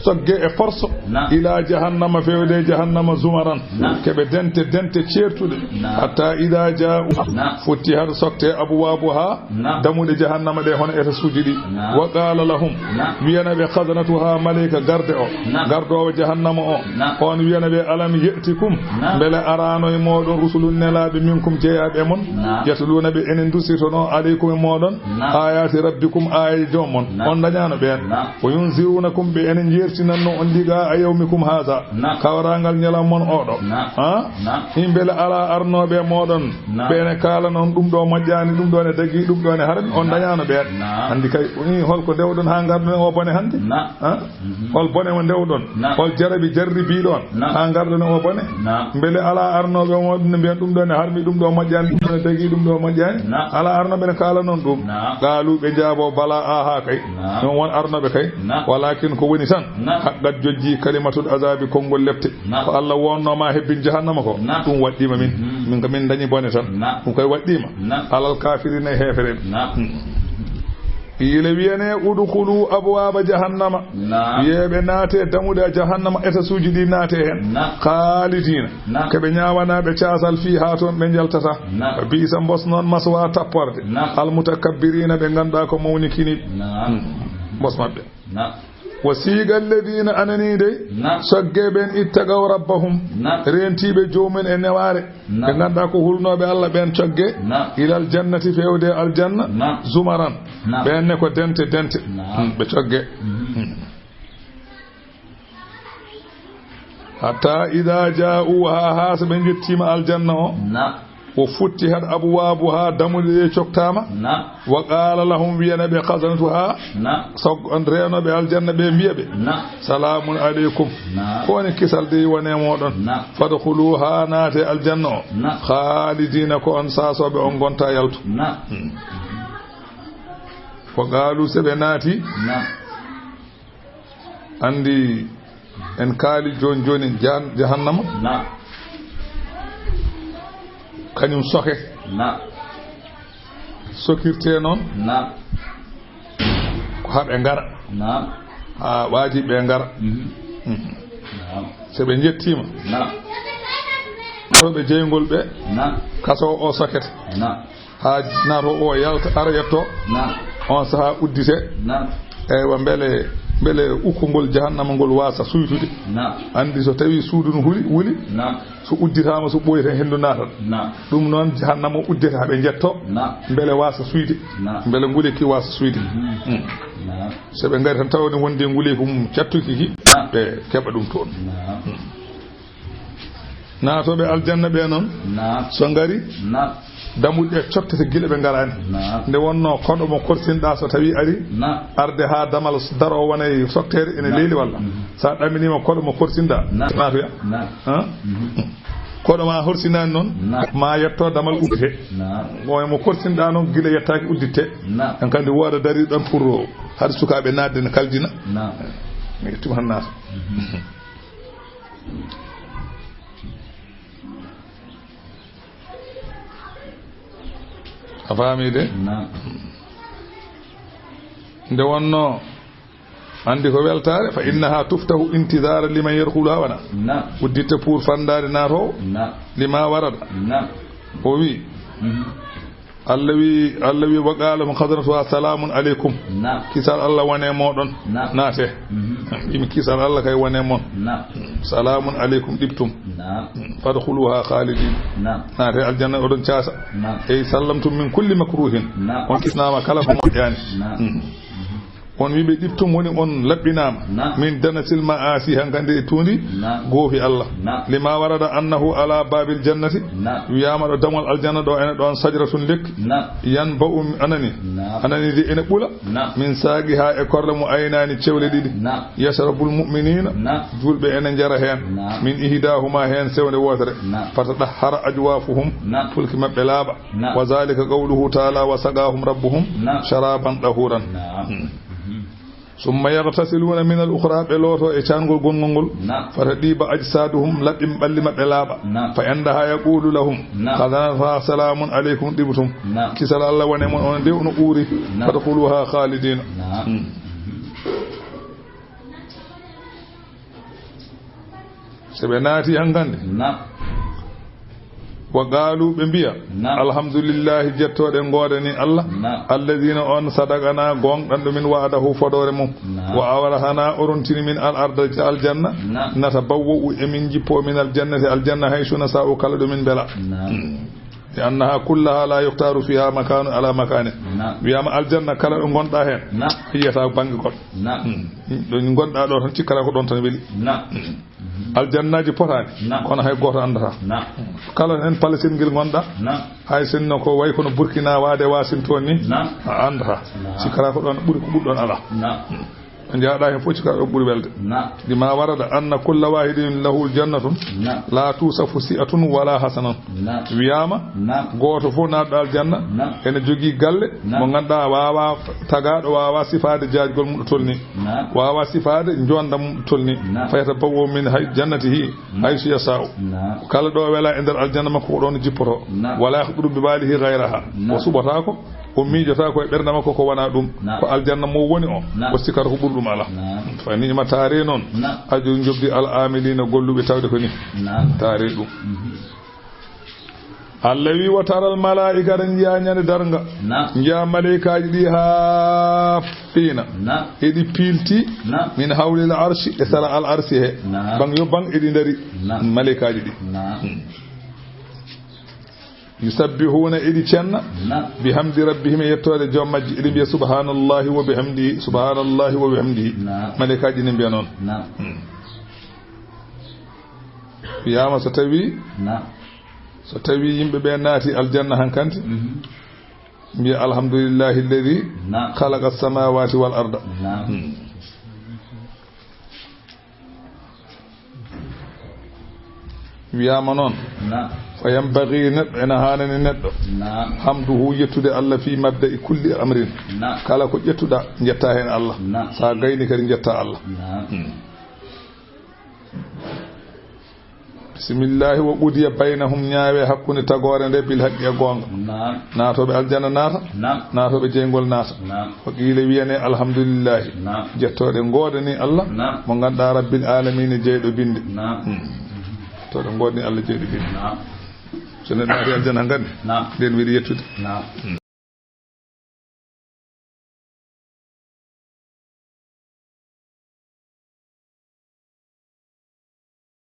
Sogge e force. Ila jahannama, fewde jahannama, zumaran. Ke ɓe dente, dente ceertuɗe. Hatta idha ja'u, fotti hade sokte abwabuha, dammuɗe jahannama ɗe hono etasuuji ɗi. Wa qala lahum, wiyana ɓe khazanatuha, maleyka garde o, gardoowo jahannama o, on wiyana ɓe, alam ya'tikum, mbele araano e mooɗon, rusulun, nelaaɓe, minkum, jeyaaɓe e mon, yatluna, ɓe enen dusirtono, alaykum, e mooɗon, ayati rabbikum, aayeeje joom mon, on dañaano ɓeen. Wa yunzirunakum, ɓe enen njeertinanno on, liqa'a yawmikum hadha, kawraangal ñalawma mon oɗo. Ha? Imbele ala arnooɓe e mooɗon, ɓe ene kaalana on ɗum ɗo moƴƴaani, ɗum ɗo ne dagi, ɗum ɗo ne harmi, on dañaano ɓeen. Anndi kay, ni holko ndewɗon haa ngarɗon e o bone hannde? Ha? Hol bone mo ndewɗon? Hol jarabi jarribiiɗo on haa ngarɗon e o bone? Mbele ala arnooɓe e mooɗon ne mbiyan ɗum ɗo ne harmi, ɗum ɗo moƴƴaani, ɗum ɗo ne dagi, ɗum ɗo moƴƴaani? Ala arnooɓe ne kaalana on ɗum? Qaalu, ɓe njaabo, bala, aha kay. Ɗum won arnooɓe kay. Walakin ko woni tan, haqqat, jojji, kalimatul azabi, konngol lepte. Ko Allah wonno ma hebbin jahannama ko, ɗum waɗɗima min. Min ko min dañi bone tan. Ɗum koy waɗɗima. Alal kafirina, e heefereɓe. Ila wiyane, udkhulu abwaba jahannama. Wiyeɓe naate damuɗe jahannama, etasuuji ɗi naate hen. Khalidina. Ko ɓe ñaawanaɓe caasal, fiha, toon ɓe njaltata. Bi'sa, mbos noon, maswa, tapporde. Almutakabbirina, ɓe ngannduɗaa ko mawnikiniɓe. Mbos maɓɓe. Wa siqa alladhina, anani dey, cogge ɓen, ittaqaw rabbahum, reentiiɓe joomumen e newaare, ɓe ngannduɗaa ko hulnooɓe Allah ɓen cogge, ilal jannati, fewde aljanna, zumaran, ɓen ne ko dente dente, ɓe cogge. Hatta idha ja'uha, haa so ɓe njettiima aljanna o, Wa futtihat abwabuha, damuɗe ɗe coktaama. Wa qala lahum, wiyana ɓe, khazanatuha, sog-, on reenooɓe aljanna ɓe, mbiya ɓe, salamun aleykum. Ko woni kisal dey wone mooɗon. Fadkhuluha, naate aljanna o. Khalidina, ko on saasooɓe, on ngonta yaltu. Hmm. Wa qaalu, so ɓe naati. Naam. Anndi en kaali jooni jooni jahan-, jahannama. Naam. Kañum soke. Naam. Sokirte noon. Naam. Ko haa ɓe ngara. Naam. Haa waaji ɓe ngara. Mhm. Mhm. Naam. So ɓe njettiima. Naam. To ɓe jeyngol ɓe. Naam. Kaso o sokete. Naam. Haa naatoo o yalta, ara yetto. Naam. On sahaa uddite. Naam. Eywa, mbele, mbele ukkungol jahannama ngol waasa suytude. Naam. Anndi so tawii suudu no huli, wuli. Naam. So udditaama, so ɓooyi tan henndu naatat. Naam. Ɗum noon jahannama o uddete haa ɓe njetto. Naam. Mbele waasa suyde. Naam. Mbele nguleyki waasa suyde. Mhm. Mm. Naam. So ɓe ngari tan tawa ne wondi nguleyki mum cattuki ki. Naam. Ɓe keɓa ɗum toon. Naam. Mm. Naatooɓe aljanna ɓe noon, naam, so ngari, naam, dammuɗe ɗe cottete gila ɓe ngaraani. Naam. Nde wonnoo koɗo mo korsinɗaa so tawii ari, naam, arde haa damal daro wona e sokteere ene, naam, leyli walla. Mhm. So a ɗaminiima koɗo mo korsinɗaa, naam, naatoya. Naam. Han? Mhm. Koɗo ma horsinaani noon, naam, ma yetto damal uddite. Naam. Oon mo korsinɗaa noon gila yettaaki udditte. Naam. En kandi wooda dari ɗon pour haɗa sukaaɓe naatde ne kaljina. Naam. Mi yettima han naata. Mhm. A faami de? Naam. Nde wonnoo, anndi ko weltaare, fa innaha tuftahu intidara liman yadkhuluha wana. Naam. Udditte pour fandaade naatoowo. Naam. Lima warada. Naam. O wi. Mhm. Allah wi, Allah wi, "Wa qala hum khazanatuha salamun alaikum." Naam. Kisal Allah wone moɗon. Naam. Naate. Mhm. Imi kisal Allah kay wone mon. Naam. Salamun alaikum ɗibtum. Naam. Fadkhuluha khalidin. Naam. Naate aljanna oɗon caasa. Naam. Ey sallamtum min kulli makruhin. Naam. On kisnaama kala ko moƴƴaani. Naam. Mhm. On wi ɓe ɗibtum woni on laɓɓinaama. Naam. Min danatil ma'asi hankande e tuundi. Naam. Goofi Allah. Naam. Lima warada annahu ala babil jannati. Naam. Wiyaama ɗo damol aljanna ɗo ene ɗon sajratun lekki. Naam. Yanba'u anani. Naam. Anani de ene ɓula. Naam. Min saaqiha e korle mo aynaani cewle ɗiɗi. Naam. Yashrabul mu'minina. Naam. Julɓe ene njara heen. Naam. Min ihdahuma heen sewnde wootere. Naam. Fatadahhara ajwafuhum. Naam. Fulki maɓɓe laaɓa. Naam. Wa zalika qawluhu ta'ala, "Wa saqahum rabbuhum, naam, sharaban dahuran." Naam. Hmm. Mhm. Summa yaghtasiluna min al-ukhra, ɓe looto e caangol gonngol ngol. Naam. Fatadiba ajsaduhum, laɓɓi ɓalli maɓɓe laaɓa. Naam. Fa indaha yaqulu lahum, naam, khazanatuha salamun alaykum tibtum. Naam. Kisal Allah wone mon, on de ono uuri. Naam. Fadkhuluha khalidina. Naam. Hmm. Mhm. So ɓe naati hankande. Naam. Wa qaalu, ɓe mbiya. Naam. Alhamdulillahi, jettooɗe ngoodani Allah. Naam. Alladina, on, sadaqana, goonɗanɗo min, wa'adahu, fodoore mum. Naam. Wa awrasana, o rontini min al arda, aljanna. Naam. Natabawwa'u, emin jippo min aljannati, aljanna, haysu nasa'u, kala ɗo min mbela. Naam. Hmm. Li annaha kullaha la yukhtaru fiha makanu ala makani. Naam. Wiyaama aljanna kala ɗo ngonɗa heen. Naam. Yiyata bannge goɗɗo. Naam. Hmm. Ɗo ngonɗa ɗo tan cikkata ko ɗon tan weli. Naam. Hmm. Aljannaaji potaani. Naam. Kono hay gooto anndata. Naam. Kala heen palesel ngel ngonɗa. Naam. Hay sinno ko way kono Burkina waade wasin toon ni. Naam. A anndata. Naam. Cikkata ko ɗon ɓuri ko ɓuri ɗon ala. Naam. Hmm. Ɓe njaaɗa heen fof, cika ɗo ɓuri welde. Naam. Lima warada anna kulla wahidin lahu jannatun. Naam. La tusafu si'atun wala hasanun. Naam. Wiyaama, naam, gooto fof naatɗo aljanna, naam, ene jogii galle, naam, mo ngannduɗaa waawa tagaaɗo, waawa sifaade jaajgol mum ɗo tolni. Naam. Waawa sifaade njonda mum ɗo tolni. Naam. Fayatabawwa'u min hay-, jannatihi, naam, haysu yasa'u. Naam. Kala ɗo wela e nder aljanna makko ko ɗon jippoto. Naam. Wala yakhdiru bi balihi ghayraha. Naam. O suɓotaako. O miijotaako e ɓernde makko ko wonaa ɗum. Naam. Ko aljanna mo woni o. Naam. O sikkata ko ɓuri ɗum alaa. Naam. Fa ni'ma taare noon. Naam. Ajo njoɓdi al amilina golluɓe tawde ko ni. Naam. Taare ɗum. Mhm. Allah wi, "Wa taral malaa'ikata", njiya ñande darnga. Naam. Njiya maleykaaji ɗi haa fiina. Naam. Eɗi piilti. Naam. Min hawlil arshi, e sara al arshi he. Naam. Bang yo bang eɗi ndari. Naam. Maleykaaji ɗi. Naam. Hmm. Yusabbihuna, eɗi cenna. Naam. Bihamdi rabbihim, e yettoode joom majji, eɗi mbiya, "Subhanallahi wa bihamdihi, subhanallahi wa bihamdihi." Naam. Maleykaaji ne mbiya noon. Naam. Hmm. Wiyaama so tawi, naam, so tawi yimɓe ɓe naati aljanna hankandi, mhm, mbiya, "Alhamdulillahi alladhi, naam, khalaqa as-samawati wal arda." Naam. Hmm. Wiyaama noon, naam, fa yanbaghi, neɗɗo ena haanani neɗɗo, naam, hamduhu, yettude Allah, fii mabda'i kulli amrin, naam, kala ko ƴettuɗaa, njettaa heen Allah. Naam. So a gayni kadi, njettaa Allah. Naam. Hmm. Bismillaahi. Wa qudiya baynahum, ñaawee hakkunde tagoore nde, bil haqqi, e goonga. Naam. Naatooɓe aljanna naata, naam, naatooɓe jeyngol naata. Naam. Wa qiila, wiyanee, alhamdulillaahi. Naam. Jettooɗe ngoodanii Allah, naam, mo ngannduɗaa, rabbil aalamiina, jeyɗo binde. Naam. Hmm. Jettooɗe ngoodanii Allah, jeyɗo binde. Naam. So neɗɗo naati aljanna, nganndi, naam, ndeen weeli yettude. Naam. Hmm.